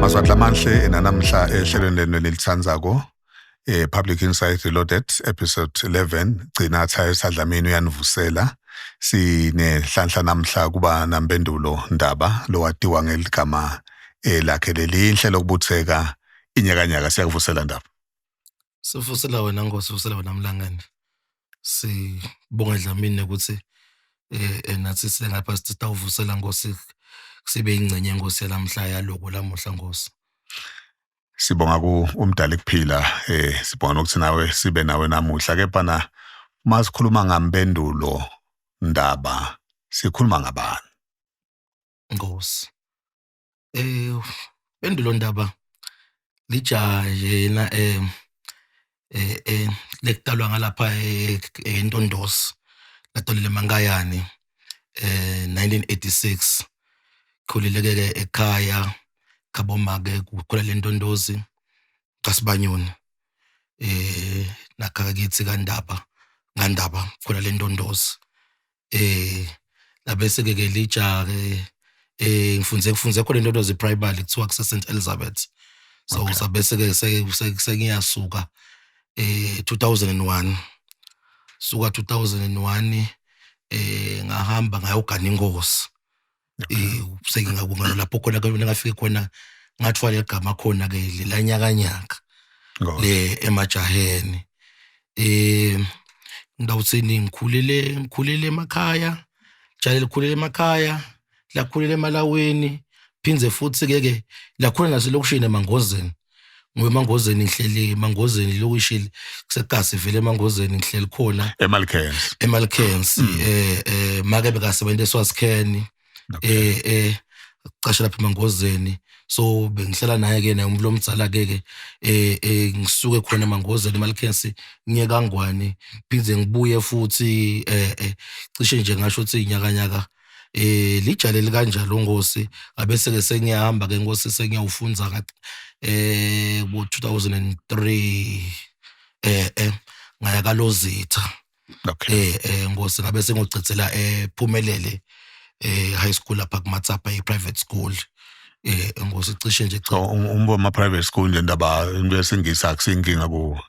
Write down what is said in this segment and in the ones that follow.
Maswatla manhle enanamhla ehlelweni lenu elithandzako Public Insight Reloaded episode 11 gcina Thayetha Dlamini uyanivusela. Sinehlanhla namhla kuba nampendulo Ndaba lowatiwa ngeligama lakhe lelinhle lokubutheka inyakanyaka. Siyakuvusela Ndaba. Sivusela wena Nkosi, sivusela wena Mlangeni. Sibonga Dlamini ukuthi nathi sengapha sitawuvusela Nkosi, sibe ingcenye Nkosi yalamhla yaloko lamuhla Nkosi. Sibonga ku umdali kuphila, sibonga ukuthi nawe sibe nawe namuhla. Kepha na masikhuluma ngampendulo Ndaba sikhuluma ngabani? Nkosi. Pendulo Ndaba lijaha yena lekutalwa ngalapha eNtondozi latolele Mankayane 1986. Khulileke ke ekhaya khabomake kukhula leNtondozi kaSibanyoni. Nakhaya kithi kaNdaba ngandaba khona leNtondozi. Labese ke ke lijaha ke ngifunze khona eNtondozi primary kuthiwa kuse St Elizabeth. So sabese ke sengiyasuka 2001. Suka 2001 ngahamba ngayogana inkosi. Sengingakungalo lapho khona ke ngafike khona ngathwala igama khona ke lelanyakanyaka le emajaheni. Ngawuthini ngikhulele emakhaya, jale likhulele emakhaya, lakhulele emalawini, phindze futhi ke ke lakhula naselokishini eMangozeni. Ngoba eMangozeni ngihleli eMangozeni lokishi kusekasi vele eMangozeni ngihleli khona. eMalkens. eMalkens make bekasebenza eSwaziland. Casha lapha eMangozeni. So bengihlala naye ke naye umuntu omdzala ke ke ngisuke khona eMangozeni eMalkens ngiye kaNgwane phindze ngibuye futhi cishe nje ngasho ukuthi inyakanyaka lijale likanjalo Nkosi. Abese ke sengiyahamba ke Nkosi sengiyawufunza ka bo 2003 ngaya kaLozitha. Nkosi ngabe sengocedzela ePhumelele high school lapha kuMatsapha e private school. Nkosi cishe nje cha. Umbo ma private school nje ndaba into yesingisi akusinkinga kuwo.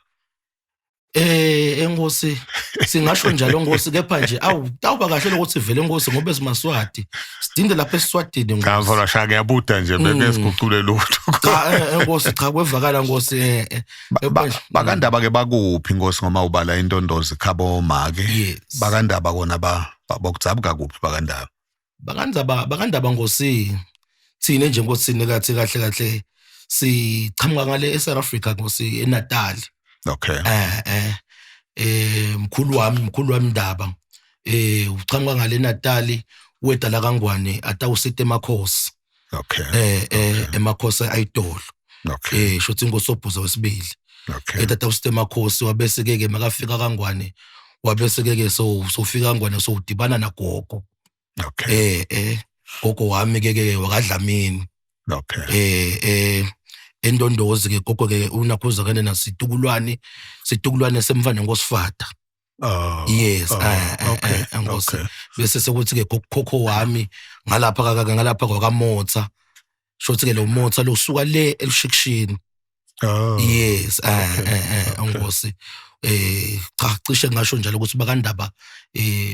Enkosi singasho njalo Nkosi, kepha nje awu tawuba kahle lokuthi vele Nkosi ngoba esimaswati sidinde lapha eSwatini Nkosi. Cha mfana shaka yabuda nje beke sigucule lutho. Cha Nkosi cha kwevakala Nkosi. Bakandaba ke bakuphi Nkosi ngoba ubala intondozi khabo make. Bakandaba kona ba bokudzabuka kuphi bakandaba? Bakandaba Nkosi thina nje Nkosi nekathi kahle kahle sichamuka ngale eSouth Africa Nkosi eNatal. Okay. Mkhulu wami Ndaba uchamuka ngale Natal weda la kaNgwane atawusita emakhosi. Okay. Emakhosi ayidolo. Okay. Shothi inkosi obhuza wesibili. Okay. Etata emakhosi wabese ke ke makafika kaNgwane wabese ke ke so sofika kaNgwane so udibana nagogo. Okay. Gogo wami ke ke wakaDlamini. Okay. Entondozi ke gogo ke unakhuza kane nasitukulwane situkulwane semfana nkosifata. Oh. Yes, Okay. Nkosi. Bese sekuthi ke gokhokho wami ngalapha kaka ngalapha kwakamotha. Shothi ke lo motha losuka le elushikishini. Oh. Yes, Nkosi. Cha cishe ngasho njalo ukuthi bakandaba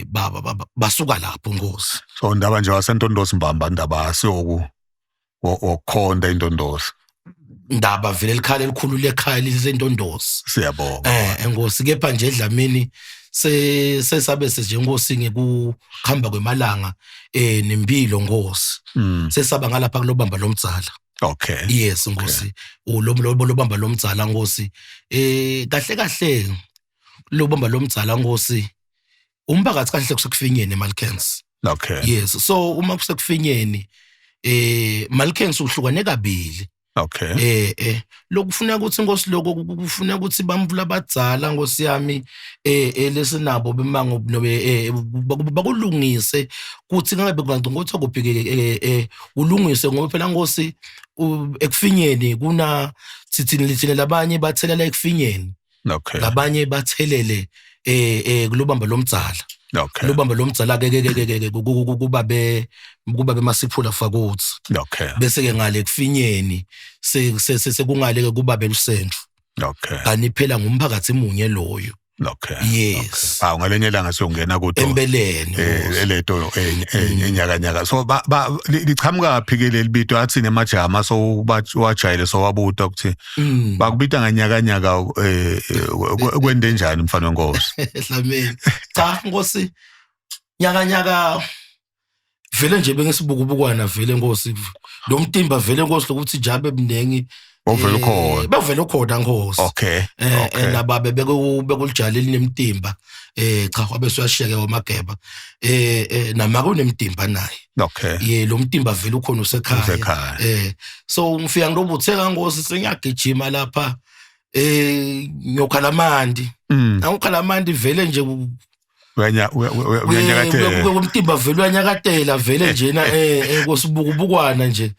baba basuka lapho Nkosi. So ndaba nje wasentondozi mbamba ndaba asiyoku wokukhonda intondozi. Ndaba vele likhala elikhulu lekhaya lisentondozi. Siyabonga. Nkosi kepha nje eDlamini sesabe nje Nkosi ngekuhamba kwemalanga nempilo Nkosi. Sesaba ngalapha kulobamba lomdzala. Okay. Yes Nkosi. Lobamba lomdzala Nkosi. Kahle kahle lobamba lomdzala Nkosi. Umphakathi kahle kusekufinyeni eMalkens. Okay. Yes, so uma kusekufinyeni Malkerns uhlukane kabili. Okay. Lokufuna ukuthi Nkosi lokho kufuna ukuthi bamvula abadzala Nkosi yami lesinabo bemango nobe bakulungise kuthi ngabe kungangcono kuphi ulungise, ngoba phela Nkosi ekufinyeni kuna thithini lithine labanye bathelela ekufinyeni. Okay. Labanye bathelele kulobamba lomdzala. Okay. Lobamba lomdzala ke kuba bemasiphula fakuthi. Okay. Bese ke ngale kufinyeni sekungale ke kuba belusentro. Okay. Kanti phela ngumphakathi munye loyo. Okay. Yes. Awu ngalenye ilanga siyongena kuto. Empeleni. Eleto enyakanyaka. So lichamuka phi ke leli bito athi nemajama so wajayele so wabuta ukuthi bakubita nganyakanyaka kwende njani mfana wenkosi? Dlamini. Cha Nkosi, nyakanyaka vele nje bengisibukubukwana vele Nkosi. Lo mtimba vele Nkosi lokuthi njabe mnengi Bovele ukhona. Bovele ukhona Nkosi. Okay. Nababe bekulijali linemtimba. Cha wabe suyashiyeke wamageba. Nama kunemtimba naye. Okay. Ye lo mtimba vele ukhona usekhaya. So ngifika ngilobutheka Nkosi sengiyagijima lapha ngiyokhalamandi. Angikhalamandi vele nje uyanyakatela. Umtimba vele uyanyakatela vele njena kosibukubukwana nje.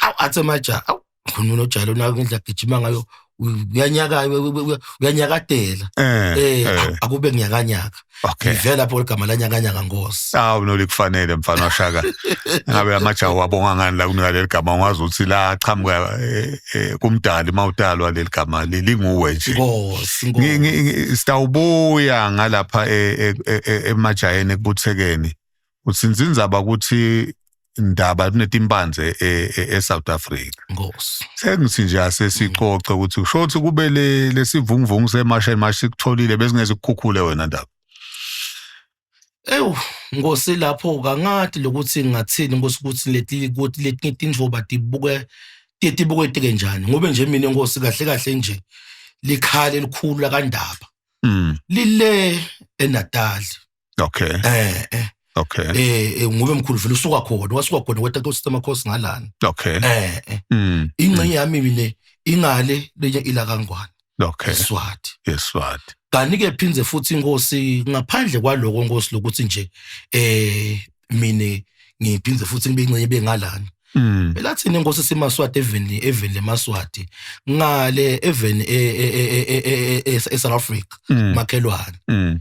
Awu athe maja awu khona unojalo na ngendlela gijima ngayo uyanyaka uyanyakatela. Akube ngiyakanyaka. Okay. Ivela lapho igama lanyakanyaka Nkosi. Awu nolikufanele mfana washaka. Ngabe amajaha wabonga ngani la kunika leli gama, ungazi ukuthi la qhamuka kumdali mawudalwa leli gama linguwe nje. Nkosi Nkosi. Sitawubuya ngalapha emajaheni ekubuthekeni. Utsinzinzaba ukuthi indaba kunetimpanze eSouth Africa. Nkosi. Sengithi nje asesixoxe ukuthi kusho ukuthi kube lesivunguvungu semasha mashi sikutholile besingeze kukhukhule wena ndaba. Ewu Nkosi lapho kangathi lokuthi ngathini Nkosi ukuthi leti ukuthi letinye tindvoba tibuke tibuke tike njani, ngobe nje mina Nkosi kahle kahle nje likhala elikhulu lakandaba. Lile eNatal. Okay. Okay. Ngobe mkhulu vele usuka khona, wasuka khona wetha Nkosi amakhosi ngalana. Okay. Ingxenye yami mina ingale lenye ila kaNgwane. Okay. Iswati. Iswati. Kanti ke phindze futhi Nkosi ngaphandle kwaloko Nkosi lokuthi nje mina ngiphindze futhi ngibe ingxenye bengalana. Phela thina Nkosi simaSwati eveni leMaswati ngale eveni eSouth Africa makhelwane.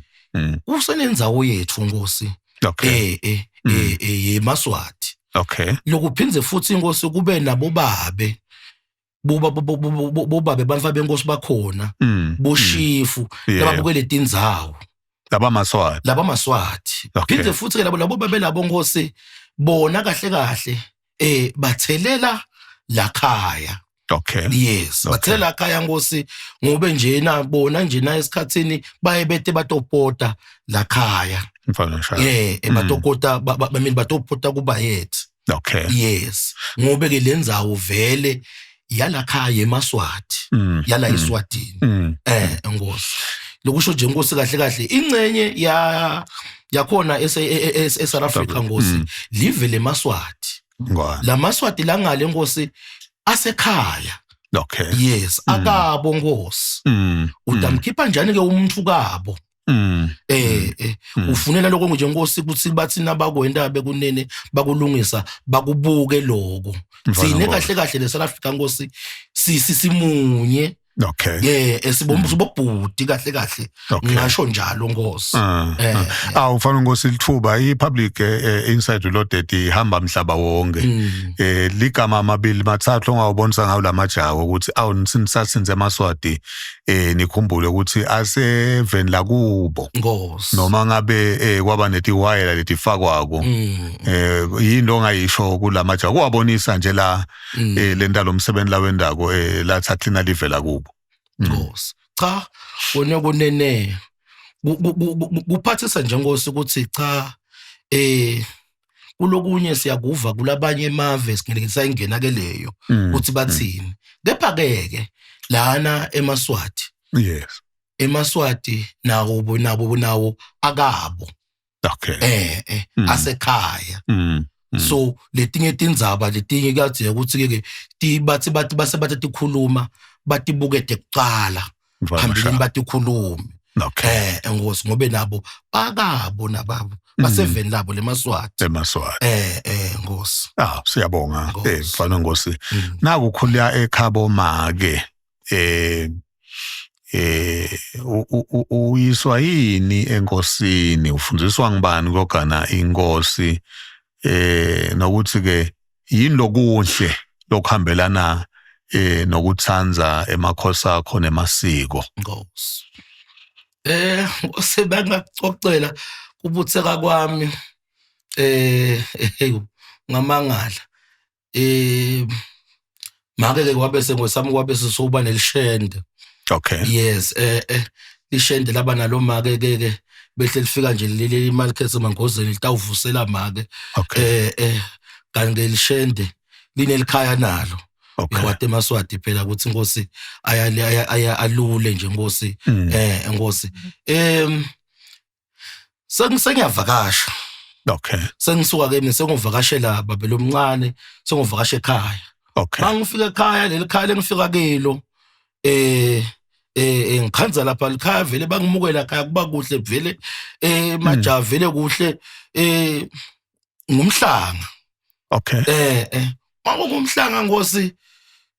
Usenenzawo yethu Nkosi. Okay. YeMaswati. Okay. Lokuphindze futhi Nkosi kube nabo babe bobabe bantu benkosi bakhona boshifu lababukele tindzawo labamaswati labamaswati. Phindze futhi ke labo babe labo Nkosi bona kahle kahle bathelela lakhaya. Okay. Yes, Okay. Bathelela khaya Nkosi ngobe njena bona njena esikhatsini baye bete batopota lakhaya. Mfana nshaya. Batokota bamini batopota kuba yethu. Okay. Yes, ngobe ke lendzawo vele yalakhaya eMaswati. Yala eSwatini. Nkosi. Lokusho nje Nkosi kahle kahle ingcenye ya yakhona eSouth Africa Nkosi live leMaswati. Lamaswati langale Nkosi asekhaya. Okay. Yes, akabo Nkosi. Utamkhipha njani ke umuntu kabo? Ufunela lokho nje Nkosi ukuthi bathi nabakwenda bekunene bakulungisa bakubuke lokho. Sine kahle kahle le South Africa Nkosi sisimunye. Okay. Yeah, sibobhuti kahle kahle. Ngisho njalo Nkosi. Awu mfana Nkosi lithuba iPublic Inside Reloaded ihamba mhlaba wonke. Ligama amabili mathathu ongawubonisa ngawo lamajaha ukuthi awu nisasinze emaSwati nikhumbule ukuthi aseveni lakubo. Nkosi. Noma ngabe kwaba netiwayela letifakwako. Yinto ongayisho kulamajaha kuwabonisa nje la lenta lomsebenzi lawendako lathathina live lakubo. Nkosi. Cha wona kunene kuphathisa nje Nkosi ukuthi cha kulokunye siyakuva kulabanye emave singelekisa ingena ke leyo ukuthi bathini. Kepha ke lana emaSwati. Yes. EmaSwati nawo akabo. Okay. Asekhaya. So letinye tindzaba letinye kuyadzika ukuthi ke ke bathi bathi base bathi tikhuluma batibukete kuqala Mfana phambilini Mashaba. batikhulume. Enkosi, ngobe nabo bakabo nababo baseveni labo lemaswati. Emaswati. Nkosi. Ah, siyabonga. Nkosi. Mfana Nkosi. Nakukhulya ekhabo make uyiswa yini enkosini, ufundiswa ngibani kogana inkosi, nokuthi ke yini lokuhle lokuhambelana nokuthanza emakhosi akho nemasiko? Nkosi. Nkosi, bengakucocela kubutheka kwami ngamangala. Make ke kwabe sengosami kwabe sesoba nelishende. Yes, lishende laba nalo make ke ke behle lifika nje leli imali khethe mangozeni litawuvusela make. Kanti ke lishende linelikhaya nalo. Uyakwati emaswati phela ukuthi inkosi aya alule nje inkosi. Inkosi. Sengiyavakasha. Sengisuka ke mina senguvakashela babe lomncane, senguvakasha ekhaya. Mangifika ekhaya, leli khaya lengifika kilo ngikhanza lapha likhaya vele bangimukela ekhaya kuba kuhle vele, majaha vele kuhle, ngumhlanga. Makungumhlanga Nkosi,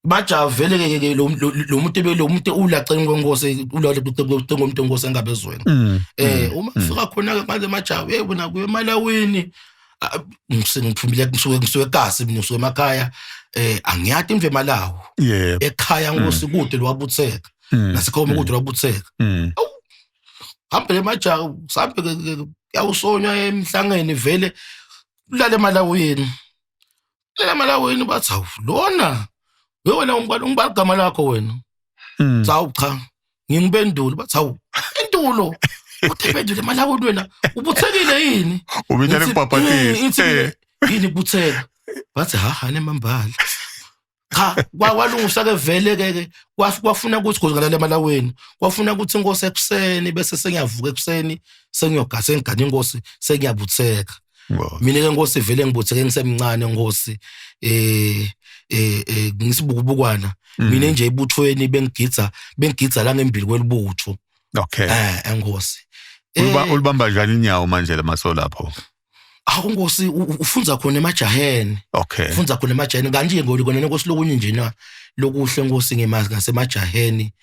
bajaha vele ke ke lo muntu lo muntu ulacela kwenkosi, ulale kucingo umuntu enkosi engabezweni. Uma kufika khona ke manje majaha, hey wena kuye emalawini. Ngiphumile ngisuke ekasi, mina ngisuke emakhaya, angiyati imve emalawu. Ekhaya Nkosi kude lwabutheka. Nasekhaya kude lwabutheka. Hambe le majaha, sambe ke yawusonywa emhlangeni vele ulale emalawini. Ulale emalawini bathi hawu lona wena ungibala igama lakho wena. Hawu cha, ngingibendule bathi hawu endulo. Uthi bendule emalawini wena ubuthekile yini? Ubitshela kubhabhatisa. Ngithi yini kubutheka? Bathi ha ha nemambala. Cha, kwalungisa ke vele ke ke kwafuna ukuthi kuze emalawini, kwafuna ukuthi inkosi ekuseni bese sengiyavuka ekuseni sengiyogasa engigana inkosi sengiyabutheka. Mina ke inkosi vele ngibutheke ngisemncane inkosi, ngisibukubukwana. Mina nje ebuthweni bengigidza la ngembili kwelibutho. Enkosi. Ulibamba njani inyawo manje lamaso lapho? Awu Nkosi, ufunza khona emajaheni. Ufunza khona emajaheni kanti nje ngoli kona Nkosi lokunye nje na lokuhle Nkosi ngemazi ngasemajaheni.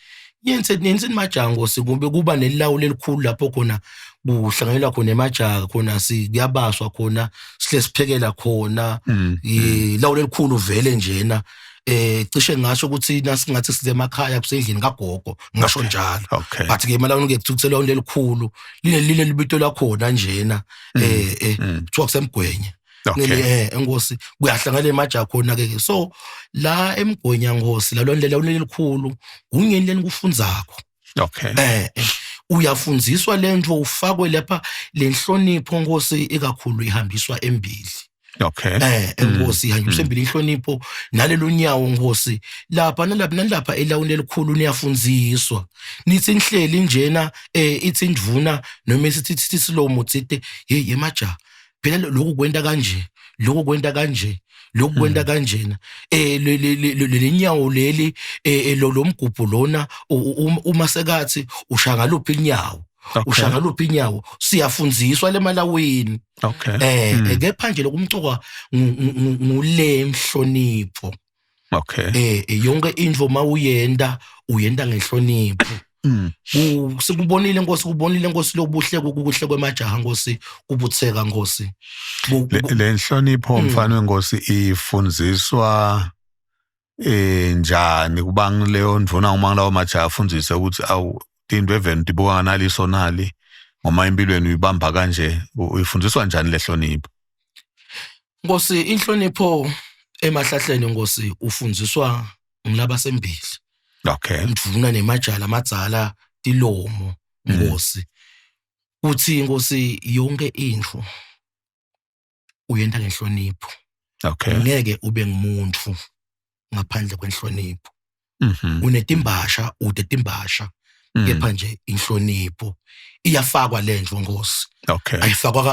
Yenze nenze majaha Nkosi kube kuba nelawu lelikhulu lapho khona kuhlanganyelwa khona emajaha khona sikuyabaswa khona sihle siphekela khona. Ilawu lelikhulu vele njena. Cishe ngasho ukuthi nasingathi size emakhaya kusendlini kagogo ngasho njalo. But ke emalawini ke kuthukuthela lelikhulu line libito lakhona njena. Kuthiwa kusemgwenya. Enkosi kuyahlangana emajaha khona ke. So la emgwenya Nkosi la londlela lelikhulu kungeni lenikufundzakho. Uyafundziswa lento ufakwe lapha lenhlonipho Nkosi ikakhulu ihambiswa embili. Enkosi ihanjiswa embili inhlonipho nalelo nyawo Nkosi lapha nalapha nalapha elawini elikhulu niyafundziswa. Nithi inhleli njena, ithi indvuna noma isithi silomo tsite hey yemajaha phela lokhu kwenta kanje, lokhu kwenta kanje, lokhu kwenta kanjena. Le nyawo leli, lo mgubho lona, uma sekathi ushaya ngaluphi inyawo? Ushaya ngaluphi inyawo? Siyafundziswa lemalawini. Kepha nje lokumcoka ngule nhlonipho. Yonke into mawuyenda uyenda ngenhlonipho. Sikubonile Nkosi, kubonile Nkosi lobuhle kuhle kwemajaha Nkosi, kubutheka Nkosi. Le nhlonipho mfana wenkosi ifundziswa njani kuba leyo ndvuna uma lawo majaha afundzise ukuthi awu into eveni tibuka naliso nali ngoma empilweni uyibamba kanje, uyifundziswa njani le hlonipho? Nkosi, inhlonipho emahlahleni Nkosi ufundziswa ngilabasembili. Ndvuna nemajala amadzala tilomo Nkosi. Uthi Nkosi yonke intfo uyenta ngenhlonipho. Ngeke ube ngumuntu ngaphandle kwenhlonipho. Unetimbasha, ude timbasha. Kepha nje inhlonipho iyafakwa lendlu Nkosi. Okay.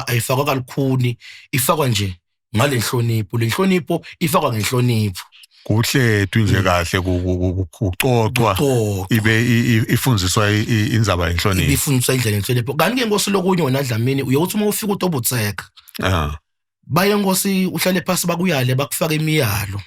Ayifakwa kalukhuni, ifakwa nje ngalenhlonipho, lenhlonipho ifakwa ngenhlonipho. Kuhlethu nje kahle kucocwa ibe ifundziswa indzaba yenhlonipho. Ifundiswa indlela yenhlonipho. Kanti ke Nkosi lokunye wena Dlamini uyokuthi uma ufika utobutseka. Baye Nkosi uhlale phansi bakuyale bakufaka imiyalo.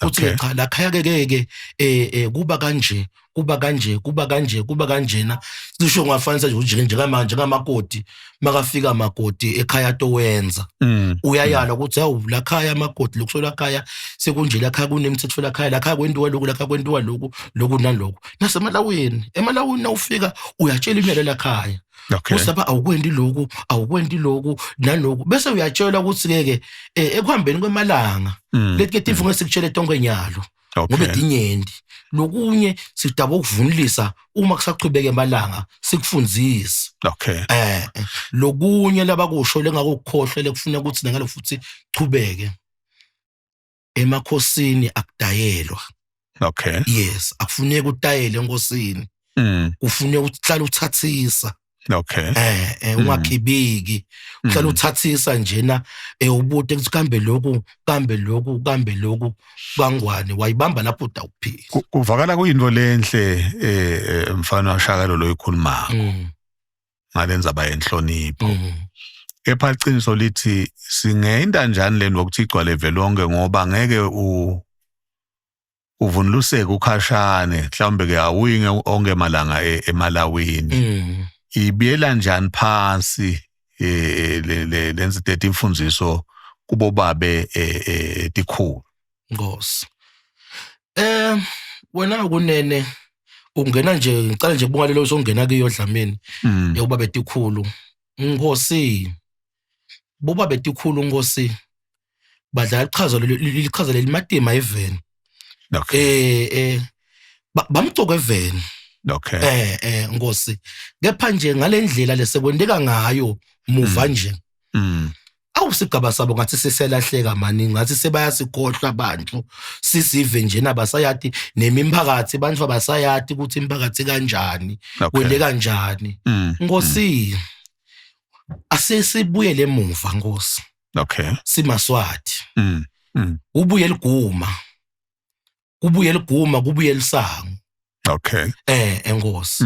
Uthi cha la khaya ke ke kuba kanje, kuba kanje, kuba kanje, kuba kanjena. Cisho ungafanisa nje njengamanje njengamakoti makafika makoti ekhaya towenza. Uyayala ukuthi hawu la khaya amakoti lokusola khaya sekunje la khaya kunemithetho la khaya la khaya kwendiwa lokhu la khaya kwendiwa lokhu lokhu nalokhu. Nasemalawini, emalawini nawufika uyatshela imiyalo la khaya. Okay. Usapha awukwendi lokhu, awukwendi lokhu naloku. Bese uyatshelwa ukuthi ke ke ekuhambeni kwemalanga leti ke timfungo esikutshele tonke nyalo. Ngoba dinyendi. Lokunye sidaba ukuvunulisa uma kusachubeka emalanga sikufundzise. Okay. Lokunye labakusho lengakukhohlwa lekufuna ukuthi nangalo futhi chubeke. Emakhosini akudayelwa. Okay. Yes, akufuneki utayele enkosini. Kufuneka uhlale uthathisa. Okay. Ungakhibiki. Uhlale uthathisa njena ubute ukuthi kambe lokhu, kambe lokhu, kambe lokhu kangwane wayibamba lapho udawuphila. Kuvakala kuyinto lenhle mfana washaka lo ikhuluma. Ngalenza bayenhlonipho. Kepha iqiniso lithi singenda njani lento ukuthi igcwale velonke ngoba ngeke uvunuluseke ukhashane mhlawumbe ke awuyinge onke malanga emalawini. Ibiyela njani phansi le lenza imfundiso kubo babe tikhulu? Nkosi. Wena kunene ungena nje ngicela nje kubonga lelo songena kuyo Dlamini yokuba betikhulu. Nkosi boba betikhulu Nkosi badlala ichaza lichaza lelimatima eveni. Okay. Bamcoka eveni. Okay. Nkosi. Kepha nje ngalendlela lesekwendeka ngayo muva nje. Awusigaba sabo ngathi seselahleka mani, ngathi sebayasikhohlwa abantu. Sisive nje nabasayati nemimphakathi, abantu abasayati ukuthi imphakathi kanjani, kwende kanjani. Nkosi asesibuyele emuva Nkosi. Okay. Simaswati. Ubuye liguma. Kubuye liguma, kubuye lisango. Okay. Nkosi.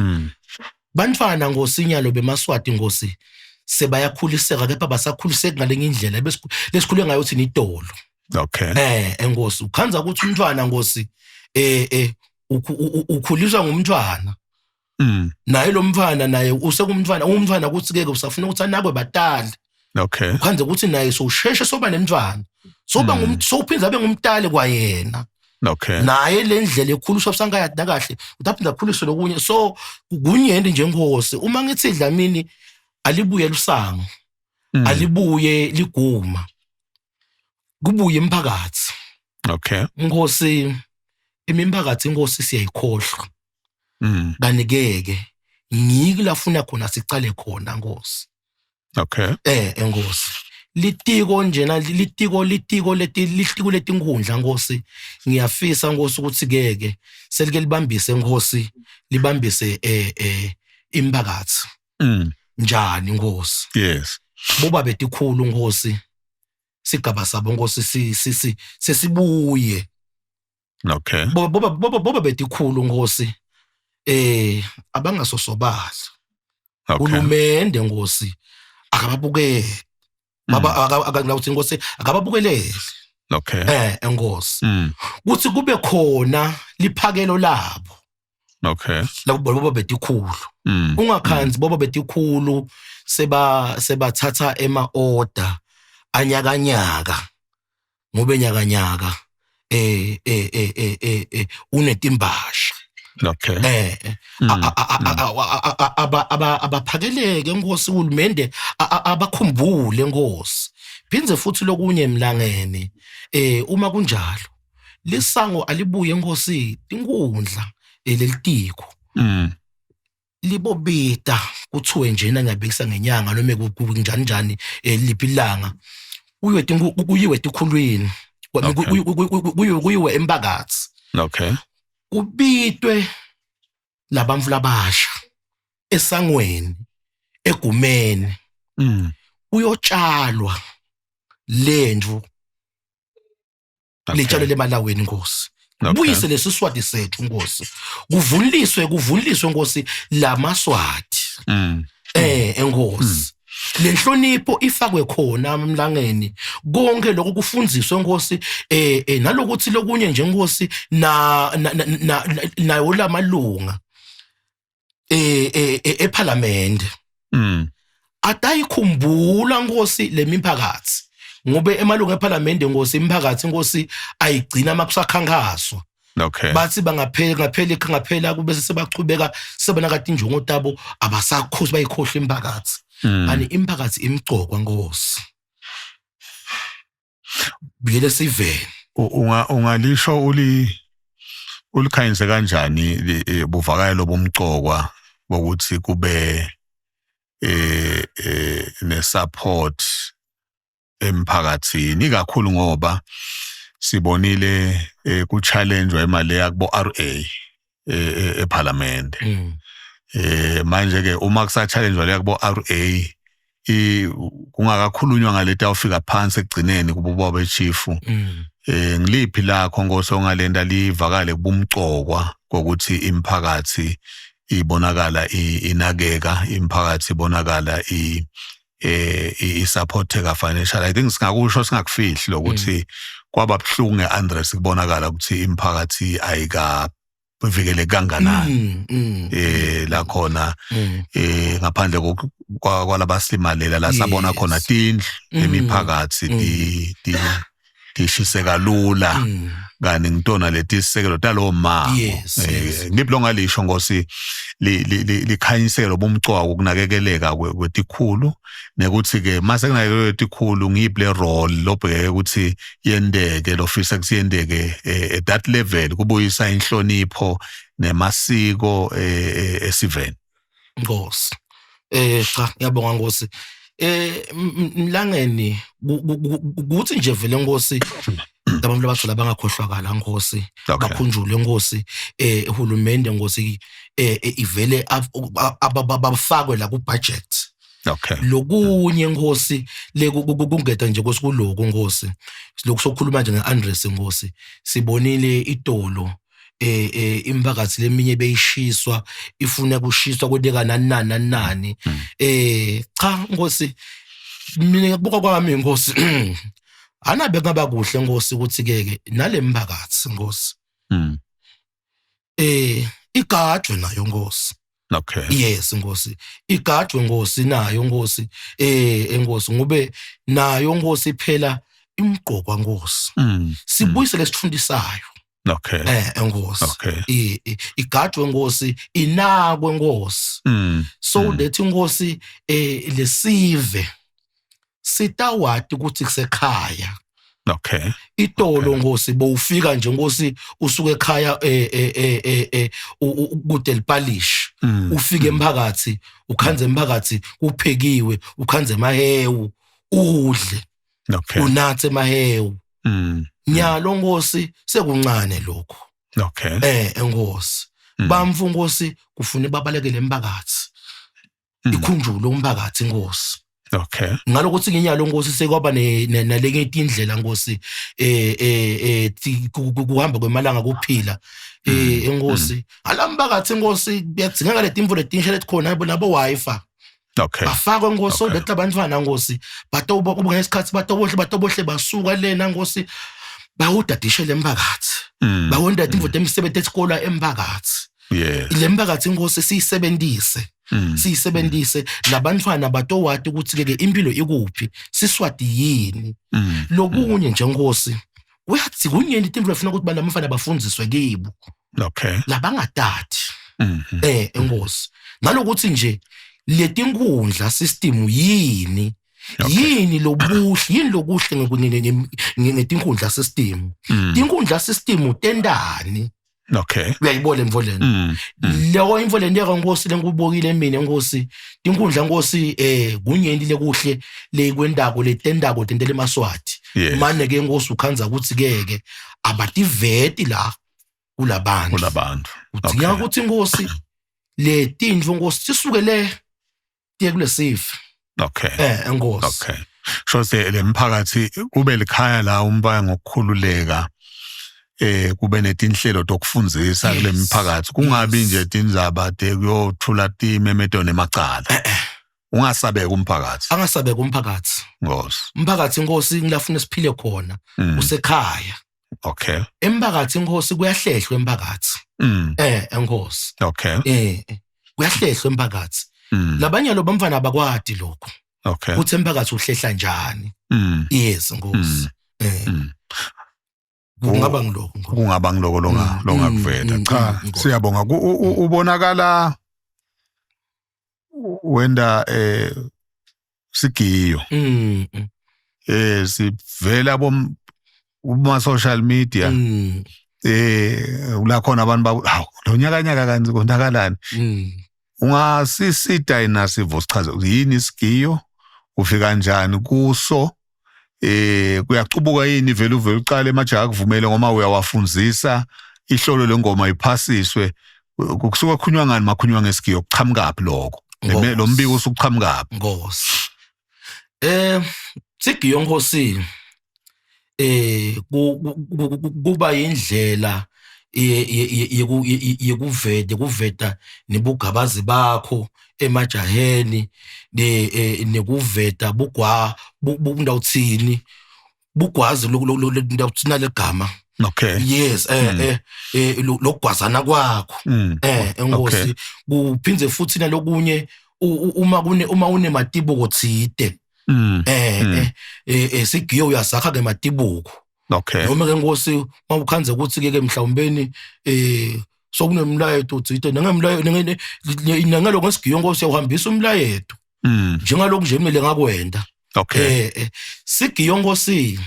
Bantfwana Nkosi inyalo bemaswati Nkosi sebayakhuliseka kepha basakhuliseki ngalenye indlela lesikhule ngayo uthi nidolo. Okay. Nkosi ukhanza ukuthi umntwana Nkosi ukhuliswa ngumntwana. Naye lo mfana naye usekumntwana, umntwana ukuthi ke usafuna ukuthi anakwe batali. Okay. Ukhanze ukuthi naye sowusheshe soba nemntwana. Soba sowuphinza abe ngumtali kwayena. Okay. Naye le ndlela ekhuliswa sankayati nakahle utaphinda akhuliswe lokunye. So kunyenti nje Nkosi uma ngithi Dlamini alibuye lusango. Alibuye liguma. Kubuye imphakathi. Okay. Nkosi imiphakathi Nkosi siyayikhohlwa. Kanikeke ngiki lafuna khona sicale khona Nkosi. Okay. Nkosi. Litiko njena litiko litiko leti litiko letinkundla Nkosi. Ngiyafisa Nkosi ukuthi keke selike libambise Nkosi, libambise imphakathi. Njani Nkosi? Yes. Boba betikhulu Nkosi. Sigaba sabo Nkosi si sesibuye. Okay. Boba betikhulu Nkosi. Abangasosobali. Okay. Hulumende Nkosi akababukele. Baba akangawuthi Nkosi akababukelele. Okay. Nkosi. Kuthi kube khona liphakelo labo. Okay. Labo boba betikhulu. Ungakhanzi boba betikhulu sebathatha ema order anyakanyaka. Ngobe nyakanyaka unetimbasha. Okay. Abaphakeleke Nkosi uhulumende abakhumbule Nkosi. Phindze futhi lokunye emlangeni uma kunjalo lisango alibuye Nkosi tinkundla lelitiko. Libobita kuthiwe njena ngiyabekisa ngenyanga noma kunjani njani liphi ilanga kuyiwe etikhulwini kuyiwe emphakathi. Okay. Kubitwe labantfu labasha. Esangweni egumeni kuyotshalwa lendvu litshalo lemalawini Nkosi. Buyise lesiswati sethu Nkosi, kuvunuliswe kuvunuliswe Nkosi lamaswati enkosi. Lenhlonipho ifakwe khona emlangeni, konke lokho kufundziswe Nkosi, nalokuthi lokunye nje Nkosi na nayo lamalunga eParliament atayikhumbula Nkosi lemiphakathi, ngobe emalunga eParliament Nkosi imiphakathi Nkosi ayigcina makusakhankaswa. Bathi bangaphela ngaphela ngaphela kube sebachubeka sebona kati injongo tabo abasakhosi bayikhohle imiphakathi. Ani imiphakathi imcokwa Nkosi. Buyele sivele. Ungalisho uli ulikhanyise kanjani buvakalo bomcokwa bokuthi kube ne support emphakathini, ikakhulu ngoba sibonile ku challenge imali yakubo RA eParliament. Manje ke uma kusa challenge yakubo RA kungakakhulunywa ngaleti awufika phansi ekugcineni kubo be chief. Ngiliphi lakho Nkosi ongalenda livakale kubumcokwa kokuthi imphakathi ibonakala inakeka, imphakathi ibonakala i-supporteka financial. I think singakusho singakufihli ukuthi kwaba buhlungu ngeAndres kubonakala ukuthi imphakathi ayikavikeleki kanganani la khona ngaphandle kwalabasimalela la sabona khona tindlu emiphakathi tishise kalula kani ngitona letisekelo talowo mango. Ngiphi longalisho Nkosi likhanyiselo bomcwako ukunakekeleka kwetikhulu nekuthi ke mase kunakekeleka kwetikhulu ngiyiphi le role lobheke ukuthi yendeke lofisa ukuthi yendeke at that level kubuyisa inhlonipho nemasiko esiveni Nkosi. Cha ngiyabonga Nkosi. Mlangeni kuthi nje vele Nkosi abantu abadala bangakhohlwakala Nkosi, bakhunjulwe Nkosi, uhulumende Nkosi ivele abafakwe la ku budget. Lokunye Nkosi lekungeta nje Nkosi kuloku Nkosi lokhu sokhuluma nje ngeAndres Nkosi, sibonile itolo imphakathi leminye beyishiswa ifuna kushiswa kwenteka nani nani nani. Cha Nkosi mina ngibuka kwami Nkosi anabe kungaba kuhle Nkosi ukuthi ke nale mphakathi Nkosi igadwe nayo Nkosi. Yes Nkosi, igadwe Nkosi nayo Nkosi, enkosi ngobe nayo Nkosi phela imgqokwa Nkosi. Sibuyise lesitfundisayo. Enkosi. Igadwe Nkosi, inakwe Nkosi. So lethi Nkosi lesive sitawati ukuthi kusekhaya. Itolo Nkosi bowufika nje Nkosi usuke ekhaya kude lipalish. Ufike emphakathi, ukhanze emphakathi kuphekiwe, ukhanze emahewu, udle. Unathe emahewu. Nyalo Nkosi sekuncane lokho. Enkosi. Bamfu Nkosi kufuna babalekele emphakathi. Ikhunjulwe umphakathi Nkosi. Ngalokuthi nginyalo Nkosi sekwaba nalenye indlela Nkosi kuhamba kwemalanga kuphila enkosi. Alamphakathi Nkosi kuyadzingeka letimvo letinsha letikhona nabo wifi. Bafakwe Nkosi letha abantwana Nkosi batobo kuba ngesikhathi batobohle basuka lena Nkosi bawudadishele emphakathi. Bawonda imvo temisebenzi esikolo emphakathi. Le mphakathi Nkosi siyisebenzise. Siyisebenzise labantwana batowati ukuthi ke impilo ikuphi, siswati yini. Lokunye nje Nkosi uyathi kunyeni into efuna ukuthi banamfana bafundiswe kibo. Labangatati. Enkosi. Nalokuthi nje letinkundla system yini? Yini lobuhle, yini lokuhle ngetinkundla system? Tinkundla system tendani? Uyayibona imvoleni. Leyo imvoleni yeka Nkosi lenkubokile mina Nkosi, tinkundla Nkosi kunyeni lekuhle leyikwendako letendako tentele emaswati. Manje ke Nkosi ukhanza ukuthi ke abativeti la kulabantu. Kulabantu. Udinga ukuthi Nkosi Le tindlu nkosi sisuke le tiye kulesive. Okay. Enkosi. Okay. Shose lemphakathi kube likhaya la umbaya ngokukhululeka kube netinhlelo tokufundzisa kule miphakathi, kungabi nje tindzaba te kuyothula timemeto nemacala. Ungasabeka umphakathi. Angasabeka umphakathi. Nkosi. Umphakathi inkosi ngilafuna siphile khona usekhaya. Okay. Emphakathi inkosi kuyahlehlwa emphakathi. Enkosi. Okay. Kuyahlehlwa emphakathi. Labanye lo bamfana abakwadi lokho. Okay. Uthi emphakathi uhlehla njani? Yes nkosi. Kungaba ngilokho. Kungaba ngiloko longakuveta. Cha, siyabonga. Ubonakala wenda sigiyo. Sivela kuma social media. La khona abantu hawu lo nyaka nyaka kanzi konakalani. Ungasisida yina sivo sichaze yini isigiyo, ufika kanjani kuso, kuyacubuka yini vele uvele uqale emajaha akuvumele ngoba uyawafundzisa ihlolo lengoma iphasiswe, kusuka khunywa ngani makhunywa ngesigiyo, kuqhamukaphi lokho? Lo mbiko usuqhamukaphi? Nkosi. Sigiyo nkosi kuba indlela yekuveta nebugabazi bakho emajaheni, nekuveta bugwa bundawuthini bugwazi lokudawuthina legama. Okay. Yes, lokugwazana kwakho. Enkosi kuphindze futhi nalokunye uma unematibuko thide. Sigiyo uyasakha ke matibuko. Okay. Noma ke nkosi mawukhanze ukuthi ke mhlawumbeni sokunemlayeto uthide nangemlayeto nangaloko ngesigiyo nkosi uhambisa umlayeto. Njengalokhu nje mina ngakwenda. Okay. Sigiyo nkosi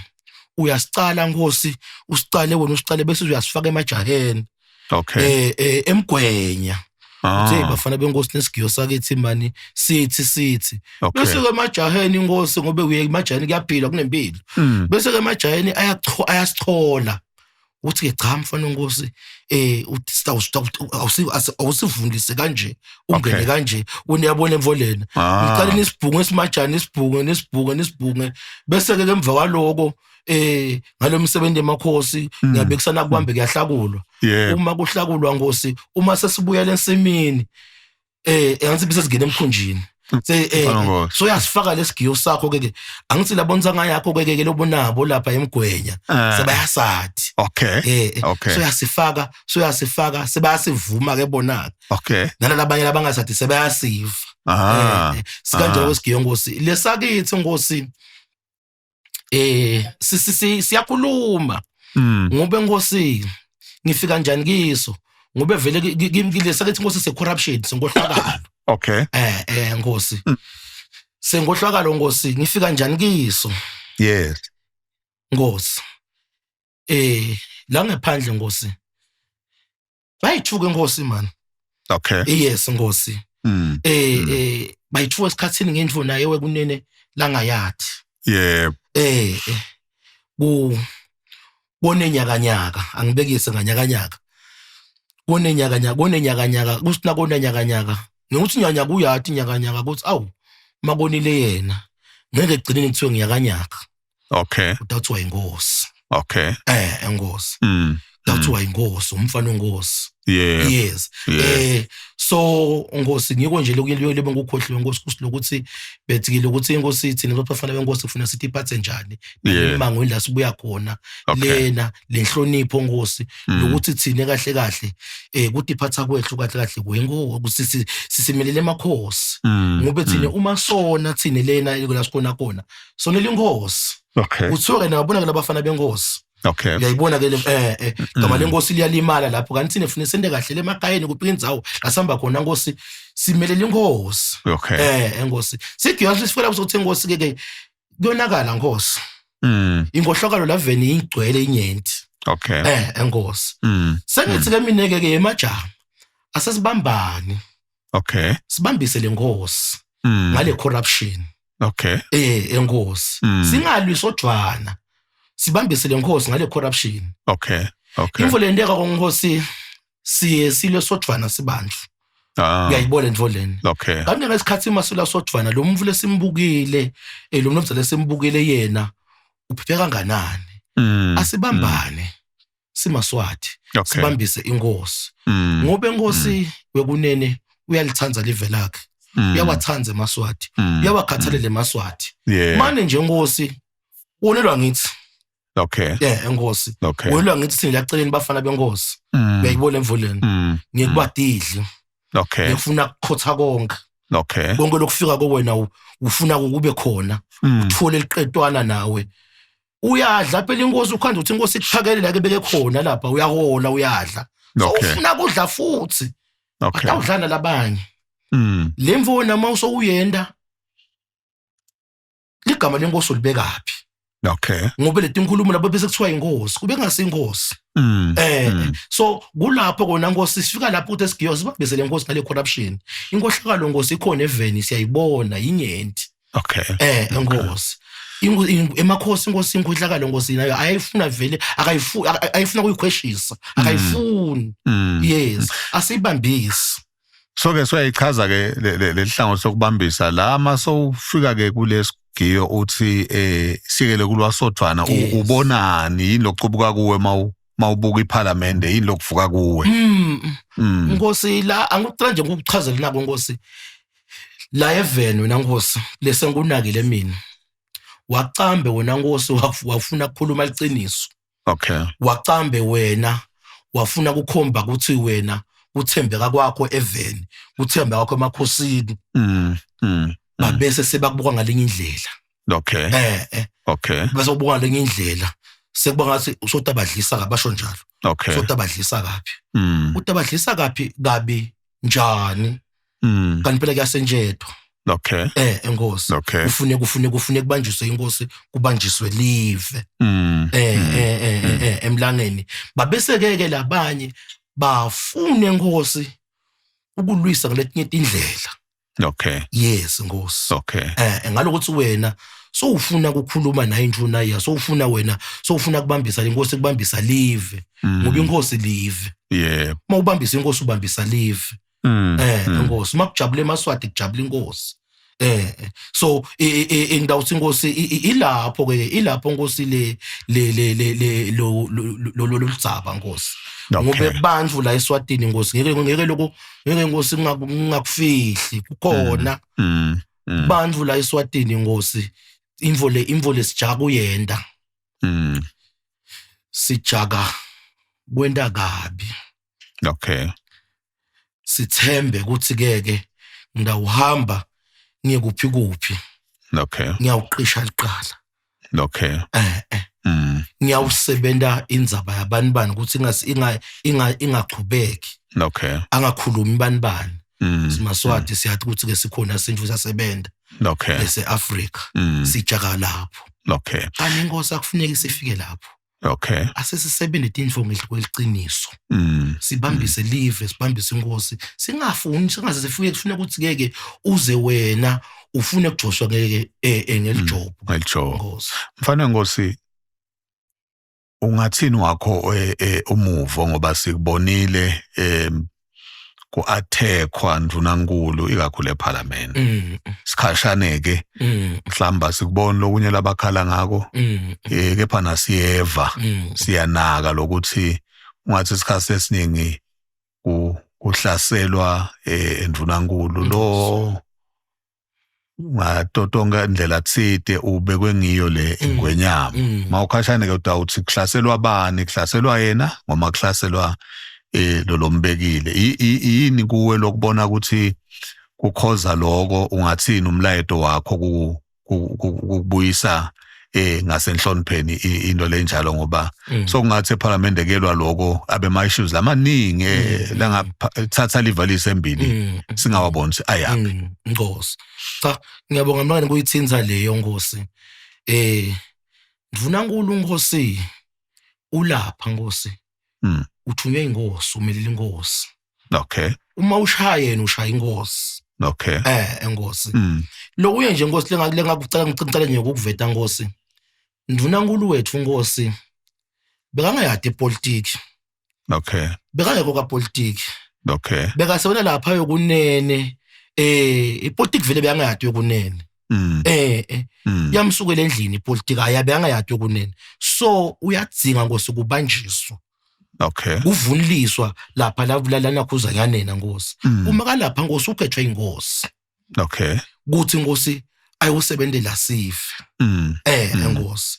uyasicala nkosi, usicale wena usicale bese uyasifaka emajaheni. Okay. Emgwenya. Uthe bafana benkosi nesigiyo sakithi mani sithi. Bese ke emajaheni inkosi ngobe uye emajaheni kuyaphila kunempilo. Bese ke emajaheni ayasithola. Uthi ke cha mfana wenkosi awusivundise kanje ungene kanje uniyabona emvolena. Ngiqale nisibhunge esimajani nisibhunge bese ke emva kwaloko ngalomsebenzi emakhosi ngiyabekisana kubambe kuyahlakulwa. Uma kuhlakulwa nkosi uma sesibuyela ensimini angithi bese singena emkhunjini. So yasifaka lesigiyo sakho ke angithi labonisa ngayakho ke lobonabo lapha emgwenya sebayasathi. Okay. Okay. So yasifaka sebayasivuma ke bona. Okay. Nalabanye labangasathi sebayasiva. Sikanjalo kwesigiyo nkosi. Lesakithi nkosi siyakhuluma. Ngoba nkosi ngifika kanjani kiso ngoba vele kilesakithi nkosi se corruption senkohlakalo. Okay. Nkosi. Senkohlakalo nkosi ngifika kanjani kiso? Yes. Nkosi. La ngephandle nkosi. Bayithuka nkosi man. Okay. Yes nkosi. Bayithuka esikhatsini ngendlu naye wekunene langayathi. Yebo. Ku konenyakanyaka angibekise nganyakanyaka. Konenyakanyaka kusina konenyakanyaka. Ngikuthi nyanyaka uyathi nyakanyaka kuthi awu makonile yena ngeke egcineni kuthiwe ngiyakanyaka. Okay. Udathiwa inkosi. Okay. Inkosi. Udathiwa inkosi umfana wenkosi. Yeah. Yes. So nkosi ngiko nje lokuyilo bengukhohliwe nkosi kusilokuthi bethikile ukuthi inkosi ithini bafana benkosi kufuna sithi iphathe njani imangweni la sibuya khona lena lenhlonipho nkosi lokuthi thine kahle kahle kutiphatha kwethu kahle kahle kwenkosi sisimelele emakhosi ngoba thine uma sona thine lena la sikhona khona sonela inkosi. Okay. Uthiwa ke nabona ke labafana benkosi. Okay. Uyayibona ke gama lenkosi liyalimala lapho kanti thina funa sende kahle emakhayeni kuphi indzawo lasihamba khona nkosi simelele inkosi. Okay. Enkosi. Sigiya sifuna ukuthi inkosi ke kuyonakala nkosi. Inkohlakalo laveni igcwele inyenti. Okay. Enkosi. Sengithi ke mina ke emajaha asesibambani. Okay. Sibambise lenkosi ngale corruption. Okay. Enkosi. Singalwi sodvwana. Sibambise lenkosi ngale corruption. Okay. Okay. Imvo lenteka konkosi siye silwe sodvwana sibantu. Uyayibona lento lena. Okay. Kanti ngesikhathi masula sodvwana lo muntu lesimbukile, lo mnumzane lesimbukile yena uphephe kanganani. Asibambane simaSwati, sibambise inkosi. Ngoba inkosi wekunene uyalithanda live lakhe. Uyawathanda emaSwati, uyawakhathalela emaSwati. Manje nje inkosi wonelwa ngithi. Okay. Yeah, enkosi. Okay. Wonelwa ngithi thina laceleni bafana benkosi. Uyayibona emvuleni. Ngiyekubadidli. Okay. Ngifuna ukukhotha konke. Okay. Konke lokufika kuwena ufuna kube khona. Uthole liqetwana nawe. Uyadla phela inkosi, ukhanda ukuthi inkosi ikuphakele la ke beke khona lapha, uyahola uyadla. So ufuna kudla futhi. Okay. Awudlana labanye. Lemvo wena mawusowuyenda ligama lenkosi ulibekaphi? Okay. Ngoba letinkulumo labo bese kuthiwa inkosi, kube ngasinkosi. So kulapho kona nkosi sifika lapho ukuthi esigiyo sibambise lenkosi ngale corruption. Inkohlakalo nkosi ikhona eveni siyayibona inyenti. Okay. Enkosi. Emakhosi inkosi inkohlakalo nkosi nayo ayifuna vele, akayifuni, ayifuna kuyikhweshisa, akayifuni. Yes, asibambisi. So ke soyayichaza ke lehlangothi sokubambisa la masowufika ke kulesigiyo uthi sikele kulwasodvwana, ubonani yini lokucubuka kuwe mawubuka iParliament, yini lokuvuka kuwe? Nkosi la angicela nje ukukuchazela nako nkosi. La eveni wena nkosi lesengunakile mina. Wacambe wena nkosi wafuna ukukhuluma iqiniso. Okay. Wacambe wena wafuna ukukhomba ukuthi wena kuthembeka kwakho eveni, kuthembeka kwakho emakhosini. Babese sebakubuka ngalinye indlela. Okay. Okay. Bese kubuka ngalinye indlela. Sekuba ngathi usotabadlisa kabasho njalo. Okay. Usotabadlisa kabi. Utabadlisa kabi kabi njani? Kanti phela kuyasenjedwa. Okay. Enkosi. Okay. Ufune kubanjiswe inkosi, kubanjiswe live. Emlangeni. Babese ke labanye bafune inkosi ukulwisa ngaletinye indlela. Okay. Yes nkosi. Okay. Ngalokuthi wena sowufuna ukukhuluma naye induna ya, sowufuna wena, sowufuna kubambisa inkosi, kubambisa live. Ngoba inkosi live. Yebo. Mawubambisa inkosi ubambisa live. Inkosi makujabule emaSwati kujabula inkosi. So ingidawuthi inkosi ilapho ke, ilapho inkosi le le le le le lo lo ludzaba inkosi. Ngoba bantu la eSwatini inkosi ngeke ngeke lokho ngeke inkosi ngakufihli kukhona. Bantu la eSwatini inkosi imvo lesijaka uyenda. Sijaka kwenda kabi. Okay. Sithembe ukuthi keke ngidawuhamba ngiye kuphi kuphi. Okay. Ngiyawuqisha liqala. Okay. Ngiyawusebenta indzaba yabantu bani ukuthi ingachubeki. Okay. Angakhulumi bani bani. SimaSwati siyathi ukuthi ke sikhona sintu sasebenza. Okay. Bese Africa. Sijaka lapho. Okay. Kanti inkosi akufuneki sifike lapho. Okay. Asesisebenze tinfo ngekweqiniso. Sibambise live, sibambise inkosi. Singafuni, singaze sifike kufuna ukuthi ngeke uze wena ufune ukujoshwa ngeke ngelijob. Ngelijob. Nkosi. Mfana Nkosi, ungathini wakho umuvo ngoba sikubonile ku-attackwa Ndunankulu ikakhulu eParliament. Sikhashane ke mhlamba sikubona lokunye labakhala ngako. Kepha nasiyeva siyanaka lokuthi ungathi isikhathi esiningi kuhlaselwa eNdunankulu lo ngatotonga indlela tsite ubekwe ngiyo le ingwenyama. Mawukhashane ke utawuthi kuhlaselwa bani, kuhlaselwa yena noma kuhlaselwa lo lombekile. Yini kuwe lokubona ukuthi kukhoza lokho, ungathini umlayeto wakho kubuyisa ngasenhlonipheni into lenjalo, ngoba sokungathi eParliament ekelwa lokho abe issues lamaningi langathatha livalise embili singawaboni ukuthi ayaphi. Nkosi. Cha, ngiyabonga manje kuyithinza leyo nkosi. Ndvunankulu nkosi ulapha nkosi. Uthunywe inkosi, umelele inkosi. Okay. Uma ushaya yena ushaya inkosi. Okay. Inkosi. Lokuye nje inkosi lengakucela ngicela nje ukuveta inkosi. Ndvunankulu wethu inkosi bekangayadi ipolitiki. Okay. Bekangekho ka politiki. Okay. Bekasebenza lapha yokunene, ipolitiki vele beyangayadi yokunene. Yamsukela endlini ipolitiki ayabe angayadi yokunene. So uyadzinga Nkosi kubanjiswa. Okay. Kuvunuliswa lapha lana khuzanyanena Nkosi. Uma kalapha Nkosi ukhethwe inkosi. Okay. Kuthi Nkosi ayusebenzela sive. Nkosi.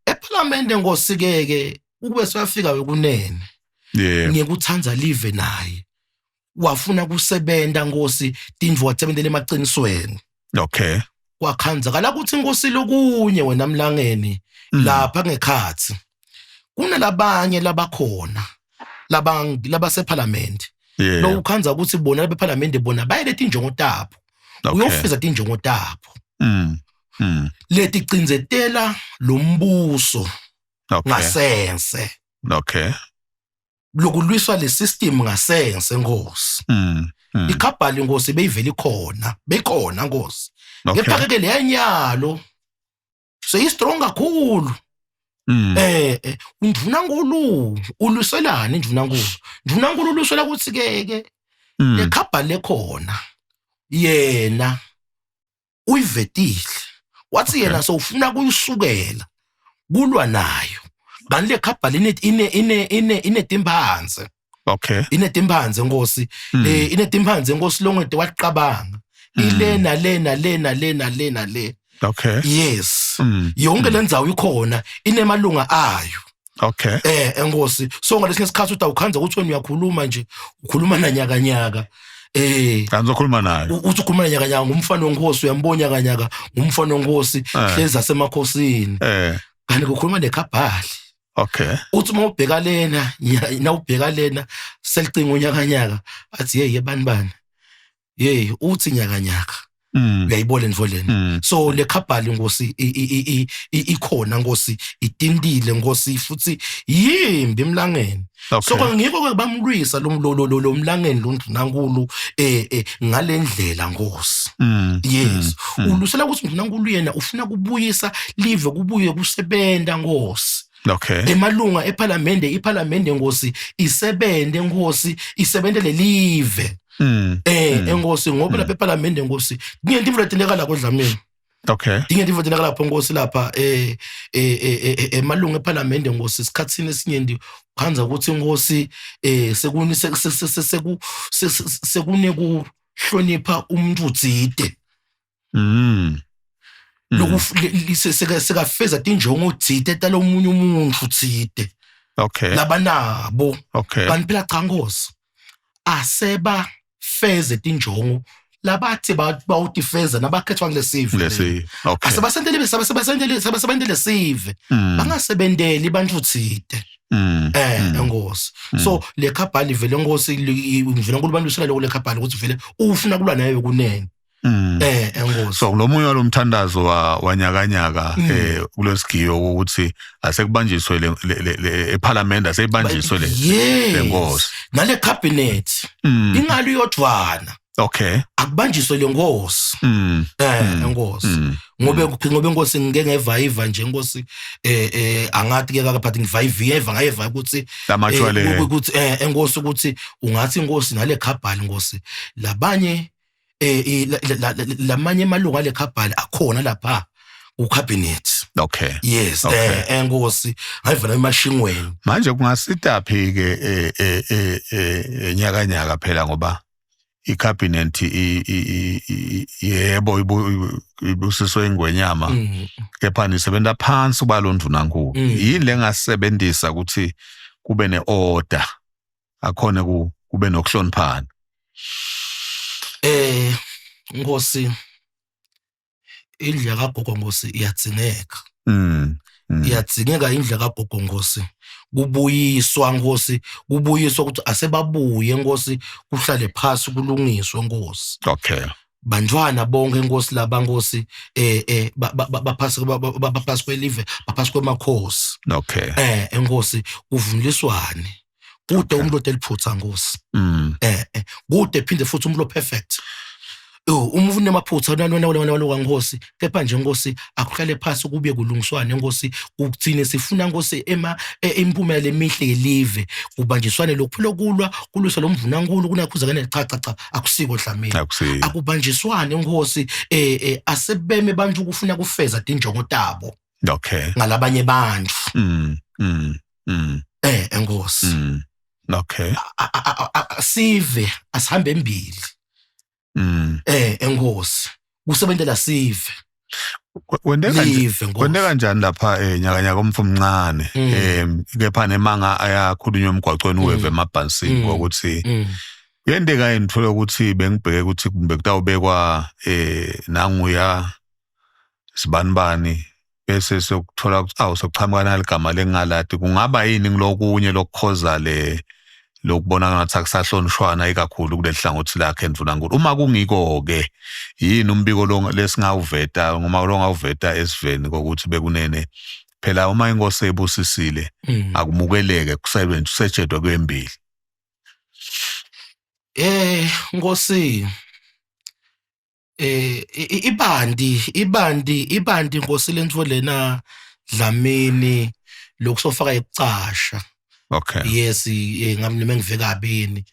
EParliament Nkosi ke ukube siyafika wekunene. Yeah. Ngiyekuthanda live naye. Wafuna kusebenta Nkosi tindvu watsebentela emaqinisweni. Okay. Kwakhanzakala ukuthi Nkosi lokunye wena Mlangeni lapha ngekhathi. Kunalabanye labakhona labaseParliament. Yeah. Lo ukhanza ukuthi bona beParliament bona bayele tinjongo tabo. Okay. Uyofeza tinjongo tabo. Leti cinzetela lombuso. Okay. Ngasense. Okay. Lokulwiswa le system ngasense Nkosi. Ikhabhali Nkosi beyivela ikhona, bekhona Nkosi. Okay. Kepha ke leyanyalo seyi strong kakhulu. Undvunankulu ulwiselani indvunankulu? Ndvunankulu ulwisela ukuthi ke lekhabhali lekhona yena uyivetile. Wathi yena sowufuna kuyisukela kulwa nayo. Kanti lekhabhali ine timphanze. Okay. Inetimpanze Nkosi. Inetimpanze Nkosi longede waqabanga. Ilena lena lena lena lena le. Okay. Yes. Yonke lendzawo ikhona inemalunga ayo. Okay. Nkosi. So ngalesinye isikhathi uthi awukhanza ukuthi wena uyakhuluma nje, ukhuluma nanyakanyaka. Kanti ukhuluma naye. Uthi ukhuluma nanyakanyaka ngumfana wenkosi, uyambona nyakanyaka ngumfana wenkosi hlezi asemakhosini. Kanti kukhuluma nekhabhali. Okay. Uthi uma ubheka lena, na ubheka lena selicinga unyakanyaka athi hey yebani bani. Hey uthi nyakanyaka. Uyayibona indvo lena. So le khabhali Nkosi ikhona Nkosi, itintile Nkosi futhi yimbi Emlangeni. Okay. So ngikho ke bamlwisa lo Mlangeni lo ndvunankulu ngalendlela Nkosi. Yes. Ulusela ukuthi ndvunankulu yena ufuna kubuyisa live kubuye kusebenta Nkosi. Okay. Emalunga eParliament, iParliament Nkosi isebente Nkosi, isebentele live. Enkosi ngoba lapha eParliament Nkosi kungento imvuleteleka la kodlamini. Okay. Ingento imvuleteleka lapha Nkosi lapha emalunga eParliament Nkosi isikhatsini esinyenti khanza ukuthi Nkosi sekuni sekune kuhlonipha umuntu utsite. Seka feza tinjongo tsite talomunye umuntu tsite. Okay. Labanabo. Okay. Kanti phela cha Nkosi aseba feze tinjongo labathi bawutifeza nabakhethwa kulesive. Lesi. Okay. Asebasentele sebasebentele sive. Bangasebenteli bantfu tsite. Enkosi. So le khabhali vele Nkosi vele nkulu bantu usela le khabhali ukuthi vele ufuna kulwa naye kunene. Enkosi. So lomunye walomthandazo wanyakanyaka kulesigiyo ukuthi asekubanjiswe le eParliament aseyibanjiswe le lenkosi. Nale cabinet ingalo yodvwana. Okay. Akubanjiswe lenkosi. Enkosi. Ngobe inkosi ngike ngevayiva nje inkosi angathi ke akaphathi ngivayiva ngayeva ukuthi ukuthi enkosi ukuthi ungathi inkosi nale khabhali inkosi labanye lamanye amalunga ale khabhali akhona lapha ku cabinet. Okay. Yes, enkosi ngayivela emashingweni. Manje kungasitaphi ke enyakanyaka phela ngoba icabinet yebo ibusiswe ingwenyama kepha nisebenza phansi balondvunankulu. Yini lengasebenzisa ukuthi kube neorder akhona kube nokuhloniphana? Nkosi indlu kagogo Nkosi iyadzingeka. Iyadzingeka indlu kagogo Nkosi. Kubuyiswa Nkosi, kubuyiswa ukuthi asebabuye Nkosi, kuhlale phansi kulungiswe Nkosi. Okay. Bantwana bonke Nkosi laba Nkosi baphasi baphasi kwelive, baphasi kwemakhosi. Okay. Enkosi kuvunuliswane. Kude umuntu oteliphutha Nkosi. Kude phinde futhi umuntu perfect. Oh, uma ufuna amaphutha nalona nkosi kepha nje nkosi akuhlale phansi kube kulungiswane nkosi kuthine sifuna nkosi ema imiphumela emihle yelive kubanjiswane lokhu lokulwa kulwisa lo mvunankulu kunakhuzakane cha cha cha akusiko Dlamini akubanjiswane nkosi eh asebeme abantu kufuna kufeza tinjongo tabo. Okay. Ngalabanye bantu. Enkosi. Okay. Sive asihambe embili. Enkosi. Kusebenzela sive. Kwenteka kanjani lapha nyakanyaka umfo omncane kepha nemanga ayakhulunywa emgwaqweni uweve emabhansini ngokuthi kuyenteka yini thole ukuthi bengibheke ukuthi kumbe kutawubekwa nanguya sibanibani bese sokuthola ukuthi awu sokuqhamuka naligama lengaladi kungaba yini ngilokunye lokukhoza le lokubona ngathi akusahlonishwana ikakhulu kuleli hlangothi lakhe Ndvunankulu? Uma kungiko ke yini umbiko lo lesingawuveta noma lo ngawuveta esiveni kokuthi bekunene phela uma inkosi ebusisile akumukeleke kusebenze kusetshedwe kwembili. Nkosi ibandi Nkosi lentfo lena Dlamini lokusofaka ekucasha. Okay. Yes, ngami noma ngiveka kabini.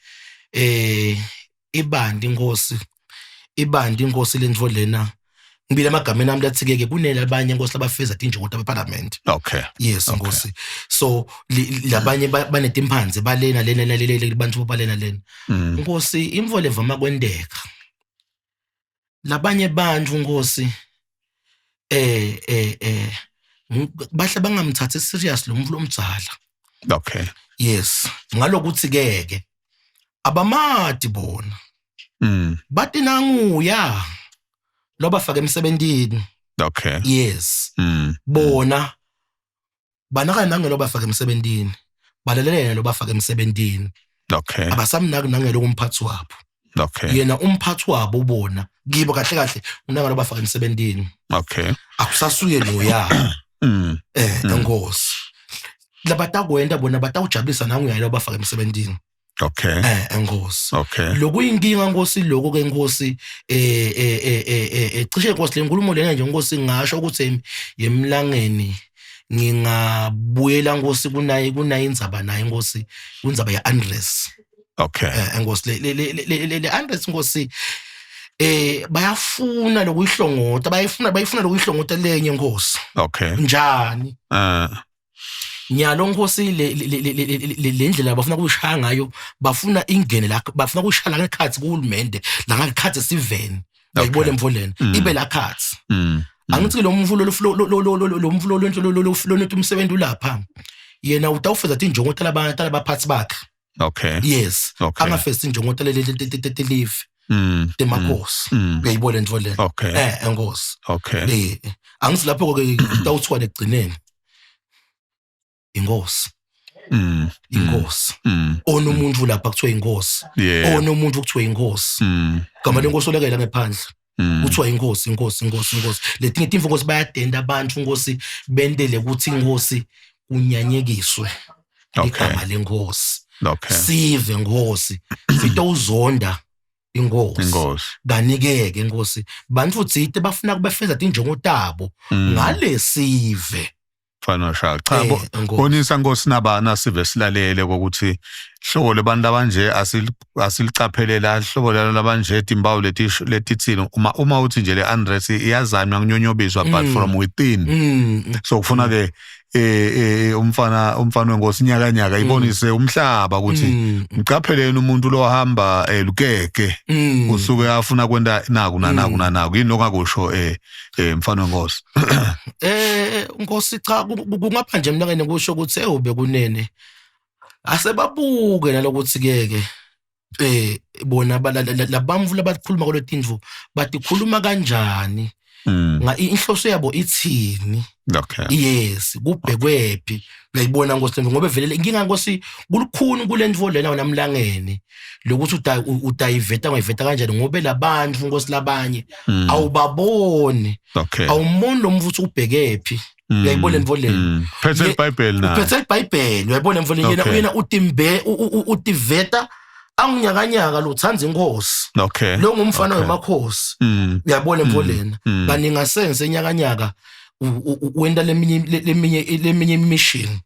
Ibandi Nkosi. Ibandi Nkosi lentfo lena. Ngibile amagameni ami lathi ke kunelabanye Nkosi labafeza tinjongo tabeparliament. Okay. Yes Nkosi. So labanye banetimphanze balena lena lena bantu balena lena. Nkosi imvo levama kwendeka. Labanye bantu Nkosi bahle bangamthathi serious lo muntu lomdzala. Okay. Yes, ngalokuthi ke abamadi bona. Bathi nanguya lobafaka emsebentini. Okay. Yes. Bona banaka nangelo bafaka emsebentini. Balalelene lobafaka emsebentini. Okay. Abasamnaki nangelo kumphathi wabo. Okay. Yena umphathi wabo ubona kibo kahle kahle unangalo bafaka emsebentini. Okay. Akusasuye loya. Enkosi. Labatakwenda bona batawujabulisa nanguya lobafaka emsebentini. Okay. Enkosi. Okay. Lokuyinkinga Nkosi lokho ke Nkosi cishe Nkosi lenkulumo lena nje Nkosi ngisho ukuthi yemlangeni ngingabuyela Nkosi kunaye indzaba naye Nkosi kundzaba ya Andres. Okay. Nkosi le Andres Nkosi bayafuna lokuyihlongota bayifuna lokuyihlongota lenye Nkosi. Okay. Njani? Nyalo Nkosi le ndlela bafuna kuyishaya ngayo bafuna ingene la bafuna kuyishaya ngekhathi kuhulumende la ngekhathi siveni uyayibona emvoleni ibe la khathi. Angithi lo mvulo lo mvulo lento umsebenzi ulapha yena utawufeza tinjongo talabantu abaphathi bakhe. Okay. Yes. Okay. Angafezi injongo talelive temakhosi. Uyayibona lento lena. Okay. Enkosi. Okay. Angithi lapho ke utawuthiwa ekugcineni inkosi. Inkosi. Ona umuntu lapha kuthiwa inkosi. Ona umuntu kuthiwa inkosi. Gama lenkosi olekela ngephandle. Kuthiwa inkosi inkosi inkosi inkosi. Letinye timfo Nkosi bayadenda abantu Nkosi bendele ukuthi inkosi kunyanyekiswe. Igama lenkosi. Okay. Sive Nkosi. Sitowuzonda inkosi. Inkosi. Kanikeke Nkosi. Bantu tsite bafuna kubefeza tinjongo tabo ngalesive. Fana shaka. Cha bonisa Nkosi nabana sive silalele ukuthi hlobo lebantu abanje asilicaphelela hlobo labanje timbawu letithini uma uthi nje le Andres iyazanywa kunyonyobiswa but from within. So kufuna ke umfana wenkosi nyaka nyaka ibonise umhlaba ukuthi ngiqapheleni umuntu lo hamba lukeke usuke afuna kwenda naku naku naku yini lokakusho mfana wenkosi. Nkosi cha kungapha nje mina ngikusho ukuthi ewube kunene asebabuke nalokuthi ke bona labamvu labakhuluma kuletindvo batikhuluma kanjani nga inhloso yabo ithini. Okay. Yes, kubhekwephi uyayibona Nkosi ngoba vele inkinga Nkosi kulukhuni kulendvo lena wena mlangeni lokuthi utayiveta ungayiveta kanjani ngoba labantu Nkosi labanye awubaboni. Okay. Awumboni lo mfuthu ubhekephi. Uyayibona lendvo lena. Phethe iBhayibheli na. Phethe iBhayibheli uyayibona lendvo lena yena utimbe utiveta Angunyakanyaka lo uthanda inkosi. Okay. Lo ngumfana wemakhosi. Uyabona mfo lena. Baninga sense enyakanyaka wenda leminye mission.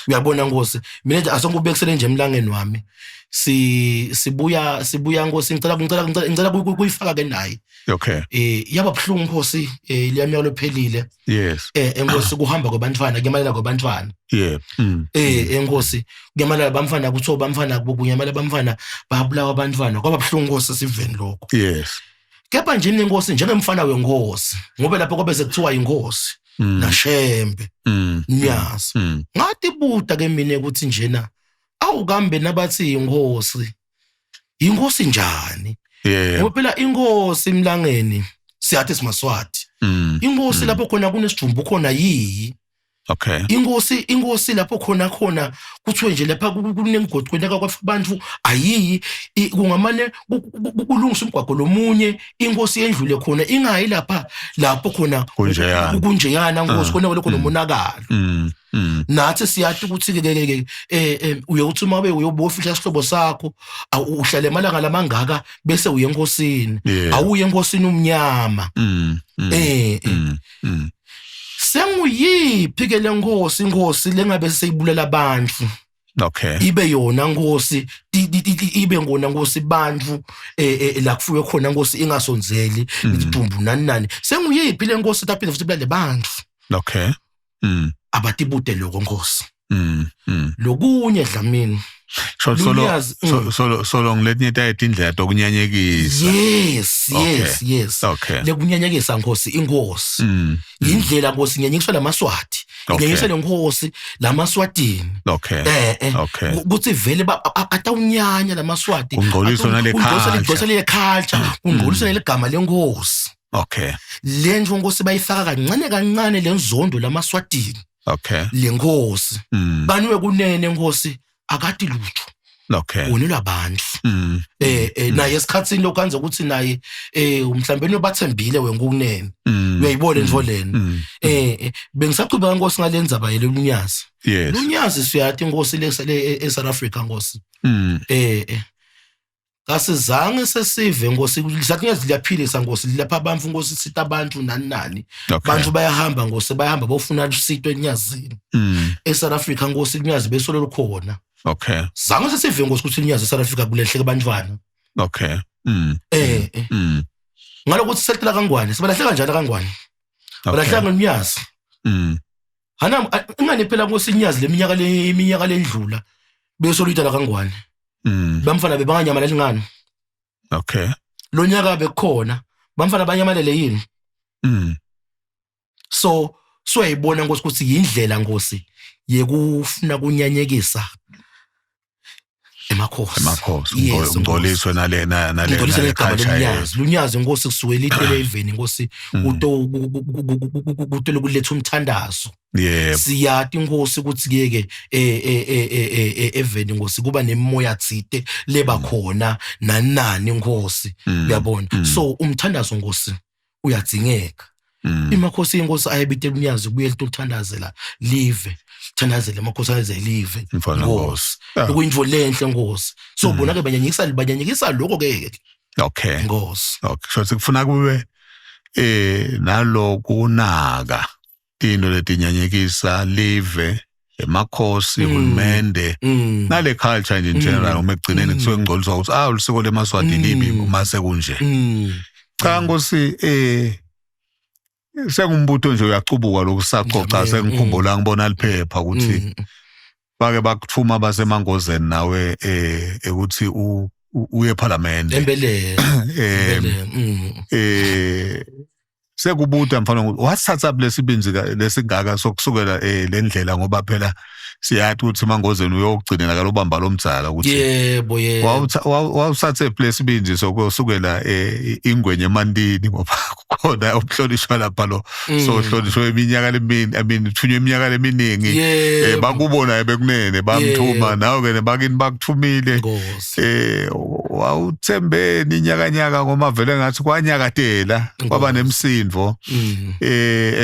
Uyabona Nkosi, mina nje asongubekisele nje emlangeni wami. Sibuya sibuya Nkosi, ngicela kuyifaka ke naye. Okay. Yaba buhlungu Nkosi, liyaminyaka lophelile. Yes. Enkosi kuhamba kwabantwana, kuyamalala kwabantwana. Yeah. Enkosi kuyamalala bamfana kuthiwa bamfana kunyamala bamfana babulawa abantwana. Kwaba buhlungu Nkosi siveni lokho. Yes. Kepha nje inkosi njengemfana wenkosi, ngoba lapho kwabe sekuthiwa inkosi nashembe nyazi. Ngathi buta ke mina ukuthi njena awukambe nabathi inkosi. Inkosi njani? Yeah. Ngoba phela inkosi emlangeni siyathi simaswati. Inkosi lapho khona kunesidumbu khona yiyi. Okay. Inkosi lapho khona kuthiwe nje lapha kunemigwaqweni kwafa abantu ayiyi, kungamane kulungisa umgwaqo lomunye, inkosi yendlule khona ingayi lapha lapho khona kunjeyana kunjeyana nkosi khona lokho nomonakalo. Nathi siyathi ukuthi ke uye uthi uma uyobofihla isihlobo sakho uhlale emalanga lamangaka bese uye enkosini, awuye enkosini umnyama. Senguyiphi ke lenkosi, inkosi lengabe seyibulela abantu? Okay. Ibe yona nkosi, ibe ngona nkosi bantu la kufuwe khona nkosi ingasonzeli idumbu nani nani. Senguyiphi lenkosi taphinde futhi ibulale bantu? Okay. Abatibude lokho nkosi. Lokunye Dlamini. Solo solo ngiletinye tayetindlela tokunyanyekisa. Yes, yes, yes. Okay. Lekunyanyekisa nkosi inkosi. Indlela nkosi inyanyekiswa lamaswati. Inyanyekiswa lenkosi lamaswatini. Okay. Okay. Kuthi vele atawunyanya lamaswati. Kungcoliswa nale culture. Kungcoliswa le culture, kungcoliswa neligama lenkosi. Okay. Le nto nkosi bayifaka kancane kancane lenzondo lamaswatini. Okay. Lenkosi. Baniwe kunene nkosi akati lutho. Okay. Wonelwa abantu. Naye esikhatsini lokhanze ukuthi naye mhlawumbe nobathembile wenkunene. Uyayibona nje lena. Bengisaqhubeka nkosi ngalenzaba yelunyazi. Yes. Lunyazi siyathi inkosi le eSouth Africa nkosi. Kasizange sesive nkosi, sathi nyazi liyaphilisa nkosi, lapha abantu nkosi sita abantu nani nani. Bantu bayahamba nkosi, bayahamba bofuna usito enyazini. eSouth Africa nkosi inyazi besolo lukhona. Okay. Zange sesive nkosi ukuthi inyazi eSouth Africa kulehleke abantwana. Okay. Ngalokuthi setela kangwane, sibalahleka kanjani kangwane? Balahleka ngenyazi. Hana ingane phela nkosi inyazi leminyaka leminyaka lendlula besolo itala kangwane. Bamfana bebanganyamaleli ngani? Okay. Lo nyaka bekukhona bamfana banyamalele yini? So soyayibona nkosi ukuthi indlela nkosi yekufuna kunyanyekisa emakhosi. Emakhosi ungcoliswe nale nale negama lomnyazi. Lunyazi nkosi kusuke litele eveni nkosi kuto kuletha umthandazo. Yebo. Siyati inkosi ukuthi ke eveni nkosi kuba nemoya tsite leba khona nani nani inkosi uyabona. So umthandazo nkosi uyadzingeka. Imakhosi inkosi ayebite umnyazi kuye litothandazela live, thandazela amakhosi aze live nkosi. Lokuyinto lenhle nkosi. So bona ke banyanyikisa lokho ke. Okay. Nkosi. Okay. So sikufuna kube nalokunaka into letinyanyekisa live emakhosi hulumende nale culture nje in general uma ekugcineni kusuke kungcoliswa ukuthi ulisiko lemaswati libi uma sekunje. Cha nkosi sengumbuto nje uyacubuka lokusaxoxa sengikhumbula ngibona liphepha ukuthi bake bakuthuma basemangozeni nawe ukuthi uye eParliament. Empeleni. Sekubuta mfana wasithatha lesibinzi lesingaka sokusukela lendlela ngoba phela siyathi ukuthi mangozeni uyogcinela kalobamba lomdzala ukuthi yebo yebo wawusathe lesibinzi sokusukela ingwenye emandini ngoba khona umhlonishwa lapha lo so hlonishwe iminyaka lemini I mean thunywe iminyaka leminingi bakubona bekunene bamthuma nawe ke bakini bakuthumile wawuthembeni inyakanyaka ngoma vele ngathi kwanyakatela kwaba nemsindo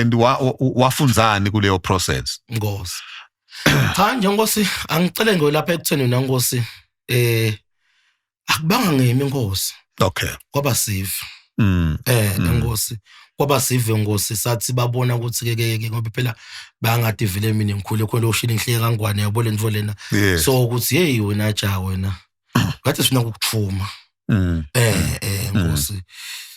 and wafunzani kuleyo process Nkosi. Cha nje Nkosi angicele nje lapha ekutheni na Nkosi Akubanga ngimi inkosi. Okay. Kwaba sive. Inkosi kwaba sive inkosi, sathi babona ukuthi ke ke ngoba phela bangadi vele mina ngikhule khona oshini ngihleke kangwane yabo lento lena. So ukuthi hey wena ja wena ngathi sifuna ukukuthuma. Nkosi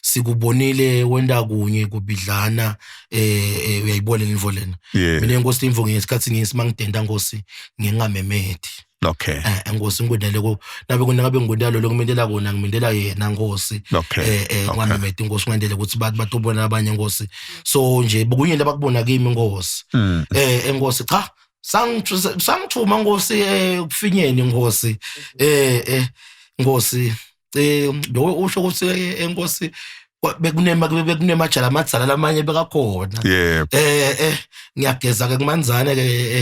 sikubonile wenda kunye kubidlana, uyayibona lento lena. Mina inkosi imvo ngesikhathi ngisimangidenda nkosi ngingamemedi. Okay. Nkosi ngikwenele ko nabe kungabe ngikwenela lo ngimendela kona ngimendela yena nkosi. Okay. Ngamemedi nkosi ngendele ukuthi bathi batobona abanye nkosi. So nje bukunye labakubona kimi nkosi. Nkosi cha sangithuma nkosi kufinyeni nkosi. Nkosi lo usho ukuthi enkosi bekunemajala amadzala lamanye bekakhona. Yebo. Ngiyageza ke kumanzane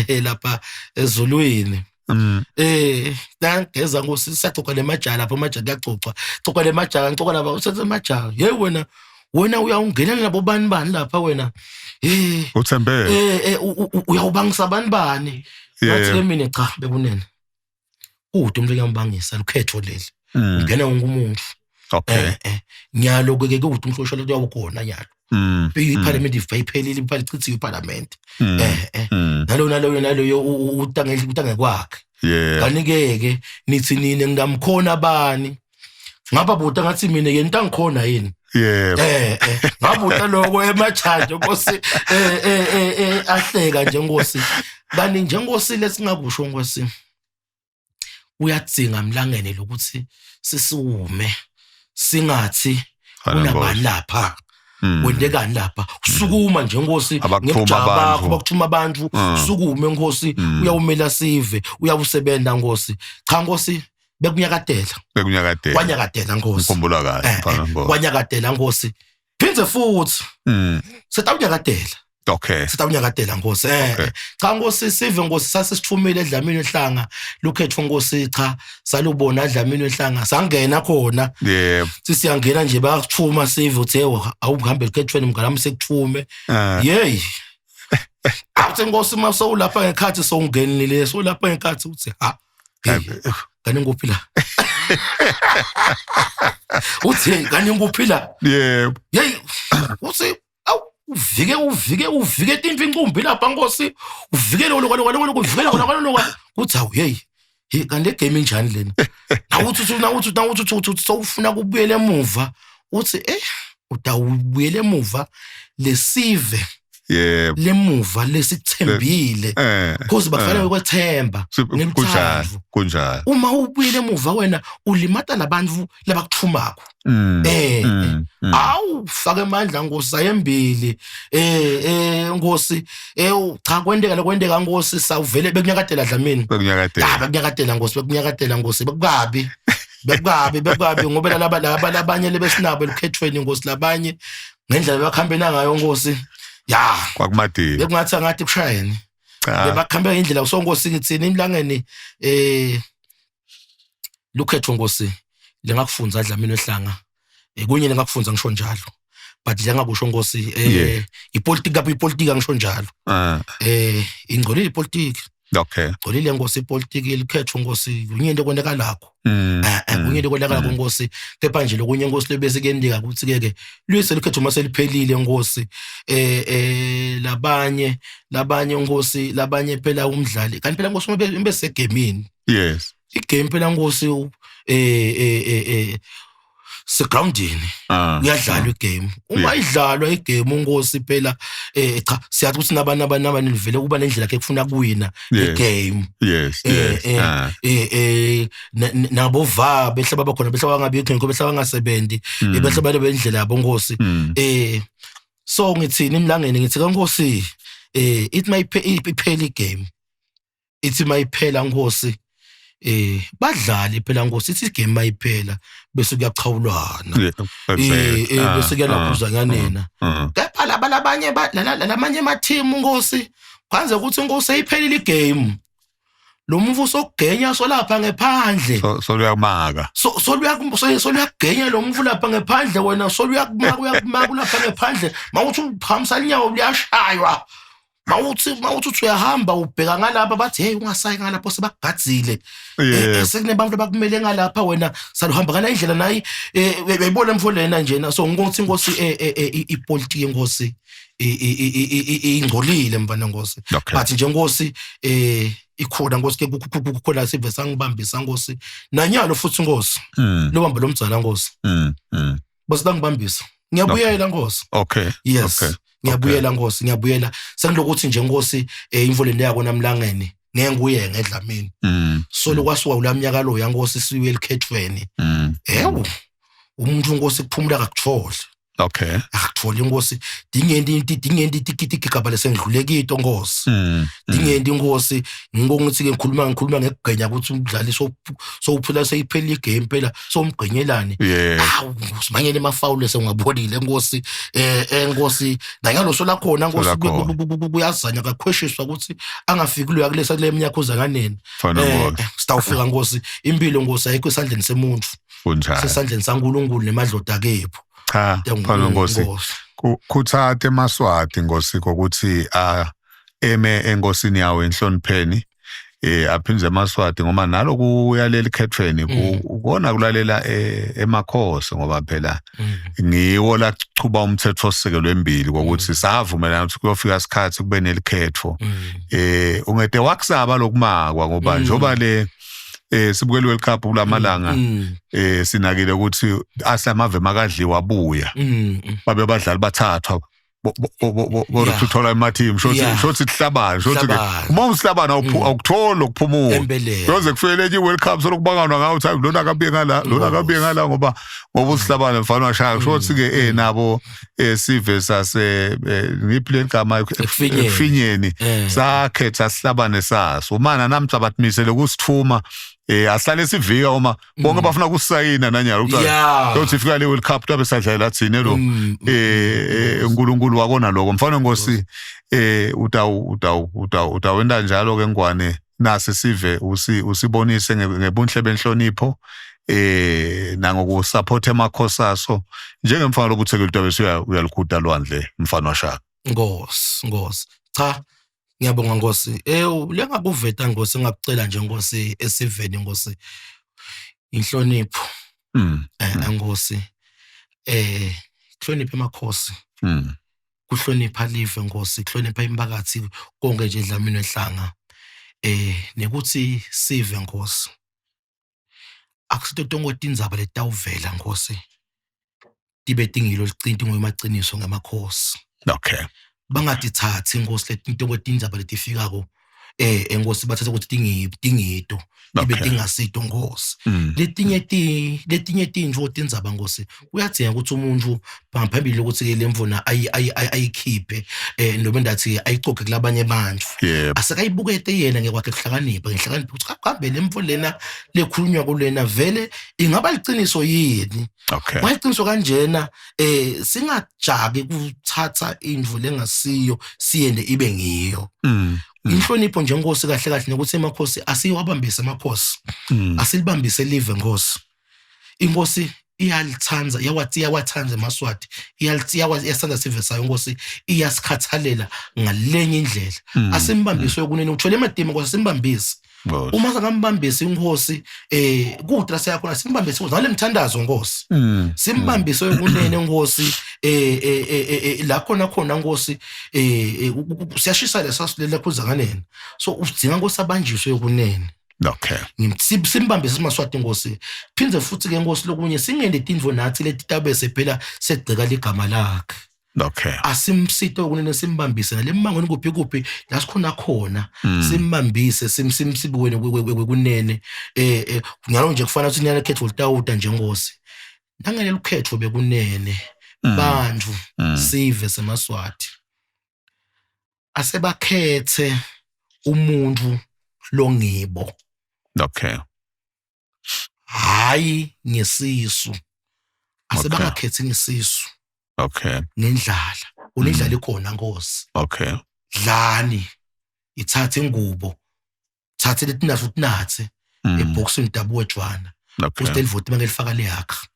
ke lapha ezulwini. Ngiyageza nkosi siyacoca lemajala lapha amajala kuyacoca. Coca lemajala ngicoca lapha usenze amajala. Hey wena wena uyawungenela nabo bani bani lapha wena. Uthembe. Uyawubangisa bani bani. Ngathi ke mina cha bekunene. Kude umuntu uyambangisa lukhetho leli. Ungena wonke umuntu. Okay. Nyalo ke ke ukuthi umhloshwa lo uyawukhona nyalo. Iparliament iphelile ichithiwe iparliament. Nalo naloyo utange kwakhe. Kanike ke nithi nini ngingamkhona bani? Ngapha buta ngathi mina yena angikhona yini? Yebo. Ngabuta lokho emajanja nkosi ahleka nje nkosi. Kanti njengosi lesingakusho nkosi. Uyadzinga mlangene lokuthi sisume singathi kunabani lapha wendekani lapha usukuma nje nkosi ngejaba bakuthuma abantu sukume nkosi uyawumela sive uyawusebenza nkosi cha nkosi bekunyakadela kwanyakadela nkosi ngikhumbula kahle kwanyakadela nkosi phindze futhi setawunyakadela. Okay. Sitawunyakadela nkosi. Cha nkosi sive nkosi sasisithumile eDlamini ehlanga lukhetho nkosi cha salubona eDlamini ehlanga sangena khona. Yebo. Sisiyangena nje bayakuthuma sive uthe awuhambe ekhethweni mngani sekuthume. Yey. Awuthi nkosi masowulapha ngekhathi sowungenile sowulapha ngekhathi uthi ha. Kani nguphi la? Uthi kani nguphi la? Yebo. Yey uthi uvike tinto incumbi lapha nkosi uvike lo lo uthi awu hey kanti le game injani lena nawuthi sowufuna kubuyela emuva uthi utawubuyela emuva lesive yebo lemuva lesikuthembile because bafanele ukwethemba ngeluthando kunjalo uma ubuyele emuva wena ulimata labantu labakuthumako awu faka amandla nkosi ayembili nkosi cha kwendeka nkosi sawuvele bekunyakadela Dlamini bekunyakadela nkosi bekunyakadela nkosi bekukabi ngoba laba labanye lebesinabo elukhethweni nkosi labanye ngendlela bakhambena ngayo nkosi ya kwakumadini bekungathi angathi kushayeni bebakhambe ngendlela usonkosi ngithini imlangeni lukhetho nkosi lengakufunza Dlamini wehlanga kunye lengakufunza ngisho njalo but njengakusho nkosi ipolitiki lapho ipolitiki ngisho njalo ingcolile ipolitiki. Okay. Ngcolile nkosi ipolitiki likhetho nkosi kunye into kwendeka lakho kunye into kwendeka lakho nkosi kepha nje lokunye nkosi lebese kuyendeka ukuthi ke luyise likhetho mase liphelile nkosi labanye nkosi labanye phela umdlali kanti phela nkosi uma besegemini. Yes. Igame phela nkosi segroundini kuyadlalwa igame uma idlalwa igame unkosi phela cha siyathi ukuthi nabani abani vele kuba nendlela ke kufuna kuwina igame. Yes yes nabo va behla baba khona behla bangabikho ngikho behla bangasebenzi behla bale bendlela yabo nkosi so ngithini imlangeni ngithi kankosi it might iphela igame ithi mayiphela nkosi badlali phela nkosi ithi igame mayiphela bese kuyachawulwana bese kuyalaphuzanyanena kepha laba labanye lamanye ama-team nkosi kwanze ukuthi nkosi ayiphelile igame lo mvu sokugenya solapha ngephandle soluyakumaka soluyakugenya lo mvu lapha ngephandle wena soluyakumaka uyakumaka lapha ngephandle mawuthi uphamisa inyawo liyashaywa. Mawuthi uthi uyahamba ubheka ngalapha, bathi, "Hey, ungasayi ngalapho, sebakugadzile." Sekunebantu abakumele ngalapha, wena saluhamba ngala indlela nayi, uyayibona mfo lena njena. So ngikuthi inkosi, ipolitiki inkosi ingcolile, mfana nkosi. But nje nkosi, ikhona nkosi ke, kukhona sive sangibambisa nkosi, nanyalo futhi nkosi, lobamba lomdzala nkosi. Bose bangibambisa, ngiyabuyela nkosi. Yes. Ngiyabuyela nkosi, ngiyabuyela. Sekulokuthi nje nkosi, imvula yako namlangeni ngeke nguye ngedlamini. Solo kwasuka kulaminyaka lo yankosi siwe elikhethweni. Ewu, umuntu nkosi kuphumula akakutholi. Akutholi inkosi, dingenti itikiti igaba lesendlule kito nkosi. Dingenti inkosi, ngibonga ukuthi ke ngikhuluma ngekugenya ukuthi umdlali sowuphila, seyiphelile igame phela, somgqinyelani. Awu, simanyele emafawule sengwabonile nkosi, enkosi nanyalo solakhona nkosi. Solakhona. Kuyazanya kakhweshiswa ukuthi angafiki kuloya kulesa kule minyaka uzanganeni. Mfana nkosi. Sitawufika nkosi, impilo nkosi ayikho esandleni semuntu. Kunjalo. Sesandleni saNkulunkulu nemadloda kepho. Cha, mfana nkosi. Khuthate emaswati nkosi kokuthi a eme enkosini yawo enhlonipheni, aphindze emaswati ngoba nalo kuyalela ikhethweni, ukona kulalela emakhosi, ngoba phela ngiwo lachuba umthetho sisekelo embili kokuthi savumelana ukuthi kuyofika isikhathi kube nelikhetho. Ungede wakusaba lokumakwa ngoba njoba le sibukele World Cup kulamalanga, sinakile ukuthi asamave makadliwa abuya, babe abadlali bathathwa bo uthola ema-team, shothi shothi kuhlabana, shothi ke Kuhlabana. uma usihlabana awukutholi ukuphumula. Empeleni. Yoze kufike lenye i-World Cup solokubanganwa ngawo ukuthi hayi, lona akabuye ngala, lona akabuye ngala, ngoba usihlabana mfana washaya. Shothi ke nabo sive sase ngiphi legama? Ekufinyeni. Ekufinyeni. Sakhetha sihlabane saso mana namhla bathimisele kusithuma, asihlale sivika uma bonke bafuna kusayina nanyalo ukuthi yothi ifika le World Cup tabe sadlala thina lo. uNkulunkulu wakona lokho, mfana nkosi, utawu utawu utawu utawenda njalo ke ngwane nasi sive usibonise ngebunhle benhlonipho nangokusupport emakhosi aso njengemfana lobuthekile utabe uyalikhuda lwandle, mfana washaka. Nkosi, nkosi, cha, ngiyabonga nkosi. Lengakuveta nkosi, engakucela nje nkosi esiveni nkosi, inhlonipho. Nkosi, kuhlonipha emakhosi, kuhlonipha live nkosi, kuhlonipha imphakathi konke nje eDlamini wehlanga, nekuthi sive nkosi akusito tonke tindzaba letawuvela nkosi tibe tingilo licinti ngoyimaciniso ngemakhosi. Bangatithathi inkosi letinto kwetindzaba letifikako enkosi, bathatha ukuthi tingito tibe tingasito nkosi. Letinye tintfo tindzaba nkosi kuyadzinga ukuthi umuntu ngaphambili ukuthi ke lemvuna ayikhiphe, noma ndathi ayicoge kulabanye abantu, asekayibukete yena ngekwakhe kuhlakanipha, ngehlakanipha ukuthi kambe lemvo lena lekhulunywa kulena vele ingaba liciniso yini. Mayiqiniso kanjena, singajaki kuthatha indvu lengasiyo siyende ibe ngiyo. Inhlonipho nje nkosi, kahle kahle nokuthi emakhosi asiwabambise amakhosi. Asilibambise live nkosi. Inkosi iyalithanda, iyawathi iyawathanda emaswati, iyasithanda sive sayo inkosi, iyasikhathalela ngalenye indlela. Asimbambise kunene uthole emadima nkosi, asimbambise. Nkosi. Uma singambambisi inkosi, kude la siyakhona, simbambise inkosi ngale mthandazo nkosi. Simbambise kunene nkosi, la khona khona nkosi, siyashisa lesasilela khuzanganeni, so udzinga nkosi abanjiswe kunene. Simbambise simaswati nkosi. Phindze futhi ke nkosi lokunye, singende tindvo nathi letitabe sephela segceka ligama lakhe. Asimsite kunene, simbambise nalemmangweni kuphi kuphi la sikhona khona. Simbambise, simsibuke kunene, ngalo nje kufana ukuthi nyana khetho litawuta nje nkosi, nangele lukhetho bekunene. Bantfu, sive semaswati asebakhethe umuntu longibo. Hayi ngesisu, asebangakhethi ngesisu. Ngendlala unendlala ikhona nkosi. Dlani, ithathe ingubo, thathe letinazo utinathe ebhokisini dabuwe jwana. Usite livoti mangelifaka leyakha.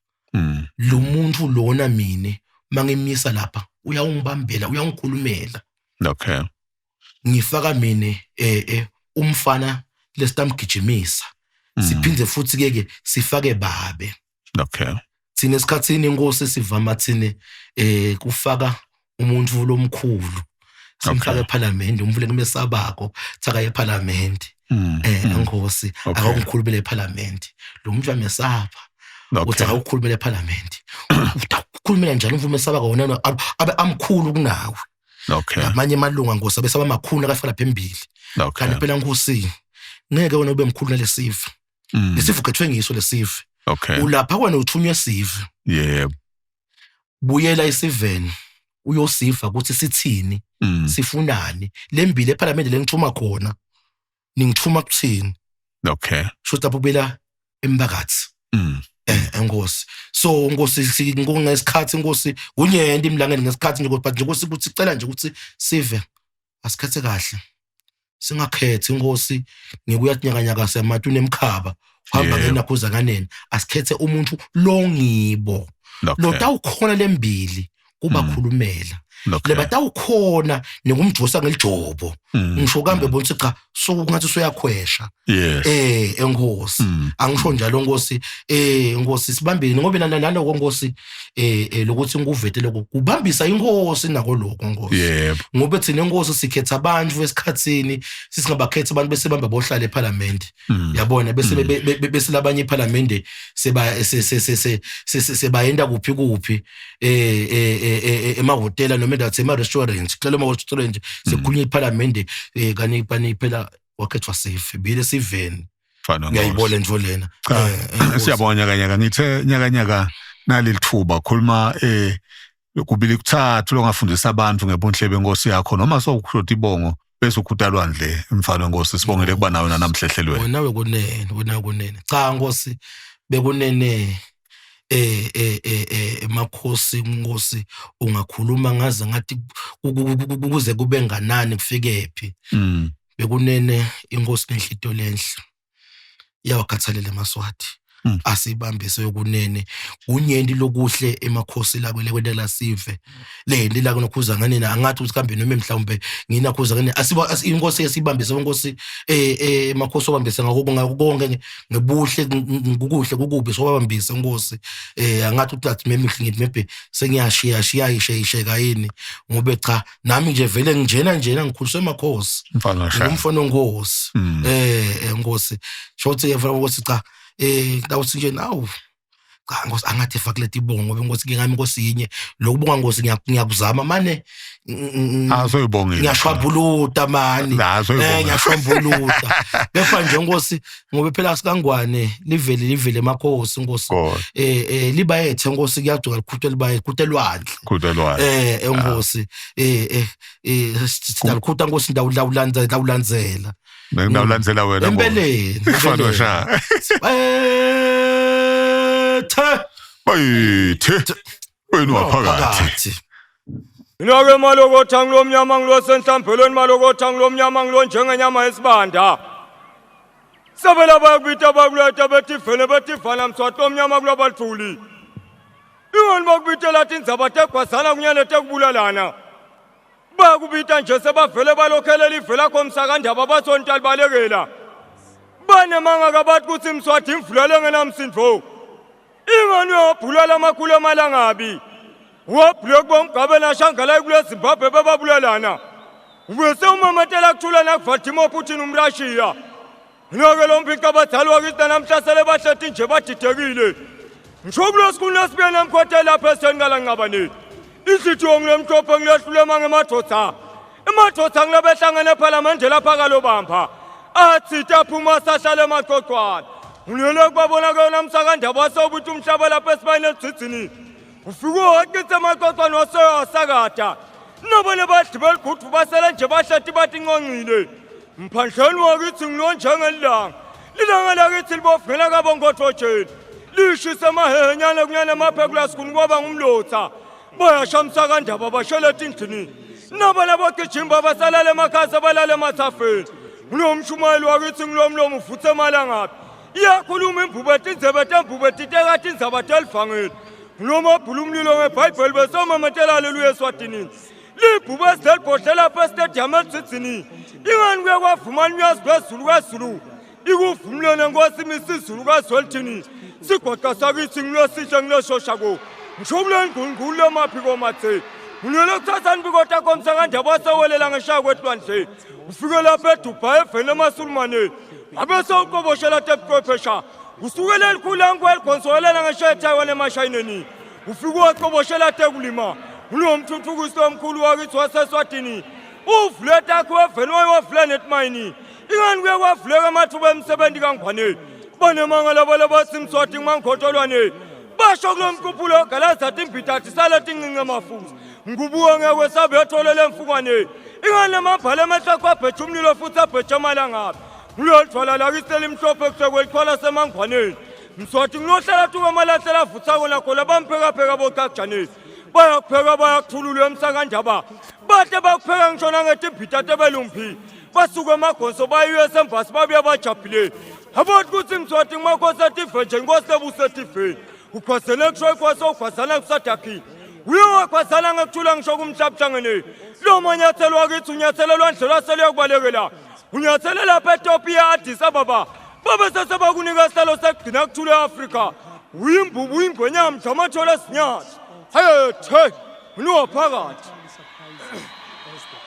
Lo muntu lona mine mangimisa lapha uyawungibambela, uyawungikhulumela. Ngifaka mine umfana lesitamgijimisa. Siphinde futhi ke ke sifake babe. Okay. Thina esikhathini inkosi sivama thine kufaka umuntu lomkhulu. Simfake eParliament, umvule kumesabako, thaka eParliament. Inkosi akawukhulumela eParliament. Lo muntu amesaba. Uthi akawukhulumela eParliament. Utakhulumela njalo umvume esabako wona abe amkhulu kunawe. Okay. Namanye amalunga nkosi abesaba amakhulu akafika lapha embili. Okay. Kanti phela nkosi ngeke wena ube mkhulu nalesive. Lesive ukhethwe ngiso lesive. Okay. Ulapha kwena uthunywe sive. Yebo. Buyela esiveni uyosiva ukuthi sithini, sifunani. Lembili eParliament lengithuma khona ningithuma kuthini. Okay. Sho lapho kubela emphakathi. Enkosi. So nkosi ngesikhathi nkosi kunyenti imlangeni ngesikhathi nje but nje nkosi ukuthi sicela nje ukuthi sive asikhethe kahle. Singakhethi inkosi ngikuya nyakanyaka sematu nemkhaba uhamba ngenakhuza kanene asikhethe umuntu longibo. Lo tawukhona lembili kubakhulumela. Lebatawukhona nekumjosa ngelijobo. Ngisho kambe bona ukuthi cha sokungathi usuyakhwesha. Enkosi. Angisho njalo nkosi nkosi sibambile ngoba naloko nkosi lokuthi ngikuvete lokho kubambisa inkosi nako lokho nkosi. Ngoba thina inkosi sikhetha abantu esikhathini sisingabakhetha abantu bese bamba bohlala eParliament. Yabona bese bese labanye eParliament seba sebayenda kuphi kuphi emahhotela noma endawo ema restaurant kuhlala ema restaurant sekukhulunywa eParliament kani pani phela wakhethwa safe bile siveni. Ngiyayibona nje lena. Siyabonga nyakanyaka ngithe nyakanyaka nalelithuba khuluma kubili kuthathu longafundisa abantu ngebunhle benkosi yakho noma sowukhulota ibongo bese ukhudalwandle mfana wenkosi. Sibongele kuba nawe namhla ehlelweni. Wena wekunene, wena wekunene. Cha nkosi bekunene emakhosi nkosi ungakhuluma ngaze ngathi kuze kube nganani kufike phi. Bekunene inkosi nenhlito lenhle iyawakhathalela emaSwati. Asibambise yokunene kunyenti lokuhle emakhosi la kwele sive le la kunokhuza nganina angathi ukuthi kambe noma mhlawumbe nginakhuza nganina asiba inkosi esibambise inkosi emakhosi obambise ngakho konke ngebuhle kukuhle kukubi sobambise inkosi angathi ukuthi athi memihle ngithi maybe sengiyashiya shiya isheka yini ngobe cha nami nje vele nginjena njena ngikhuliswe emakhosi ngumfana onkosi enkosi shothi ke mfana onkosi cha ndawuthi nje nawu cha nkosi angathi fakuleti ibongo ngoba inkosi ngami inkosi yinye lokubonga nkosi ngiyakuzama mane azoyibongela ngiyashwabuluta mani ngiyashwabuluta bepha nje nkosi ngoba phela sikangwane livele livele emakhosi nkosi libayethe nkosi kuyaduka likhuthe libayethe khuthe lwandle khuthe lwandle enkosi sidalikhutha nkosi ndawulandzela ngidawulandzela wena empeleni mfana sha bayethe wena waphakathi Inake malokotha ngilomnyama ngilosenhlambelweni malokotha ngilomnyama ngilonjengenyama yesibanda. Sabela bayakubita bakuleta bethi vele bethi vala mswati omnyama kulobathuli. Ingani bakubitela tindzaba tegwazana kunyane tekubulalana. Bakubita nje sebavele balokhelela ivela komsakandaba bathonta libalekela. Banemanga kabathi kuthi mswati imvula lengenamsindvo. Ingani uyabhulala amakhulu amalangabi. Wabhule kuba umgabela shangala kule Zimbabwe bebabulalana. Ubese umamatela kuthula nakuVladimir Putin umRussia. Nake lo mphica abadala wakithi namhla sele bahleti nje badidekile. Ngisho kulesikhulu lesibuye namkhothe lapha esengalanqabane. Inhlithiyo ngilemhlophe ngilehlule mangemadvodza. Emadvodza ngilabehlangene ephalamende lapha kalobamba. Athi taphuma sahlala emaqoqwana. Ngilele kubabona kuyona msakandaba wasewubuthi umhlaba lapha esibayeni elidzidzini. Ufike waqitha emaqoqwana waseyasakada. Nabanye badli beligudu basele nje bahleti bathi nconcile. Mphandleni wakithi ngilonjengelanga. Lilanga lakithi libovela kabongothojeni. Lishise amahenyane kunyane amaphekula sikhuni kwaba ngumlotha. Bayashamsa kandaba bashela etindlini. Naba labagijimba basalala emakhasa balala emathafeni. Ngilomshumayeli wakithi ngilomlomo ufuthe emalangabi. Iyakhuluma imbube tindzebe tembube titeka tindzaba telivangeli. Ngilomabhula umlilo ngebhayibheli besomamatela haleluya eswatini. Libhubesi lelibhodle lapha estadium elidzidzini. Ingani kuye kwavuma unyazi lwezulu kwezulu. Ikuvumlene nkosi imisizulu kazwelithini. Sigoqa sakithi ngilosihle ngiloshoshako. Ngishobule ngungulu lemaphiko mathe. Ngilwele kuthatha nibiko takho msakandaba wasewelela ngeshaya kwetulwandle. Ufike lapha eDubai eveni lemasulumane. Wabe sewuqoboshela tebuchwephesha. Usukele elikhulu ankwelikhonsowelela ngeshaya eTaiwan emashayineni. Ufike waqoboshela tekulima. Ngulowo mthuthukisi omkhulu wakithi waseSwatini. Uvule takhe weveni wayewavula netimayini. Ingani kuye kwavuleka amathuba emisebenzi kaNgwane. Banemanga labo labathi Mswati ngumankhotholwane. Basho kulo mquphulo ogalaza timbita tisale tincince mafuza. Ngubuka ngeke sabe yatholela emfukwane. Ingani lamabhala emehlo abheja umlilo futhi abheja amalangabi. Ngilolithwala lakithi elimhlophe kusekwelithwala semangwaneni. Mswati ngilohlala tuka amalahlela avuthako nakho labamphekapheka bocajanesi. Bayakupheka bayakuthulula emsakandaba. Bahle bakupheka ngisho nangetimbita tebelumbi. Basuka emagonso baye esemvasi babuya bajabhile. Abathi ukuthi Mswati ngumakhosi ative nje inkosi ebuse etiveni. Ukhwazele kusho inkosi okhwazana kusadakhile. Uye wakhwazana ngekuthula ngisho kumhlaba uhlangene. Lo manyathelo wakithi unyathele lwandle lwaseluyakubalekela. Unyathele lapha eTopiya Addis Ababa. Babe sesebakunika isihlalo sekugcina kuthula e-Afrika. Uyimbubu uyingwenyama mdlamathole esinyathi. Hayethe, unuwaphakathi.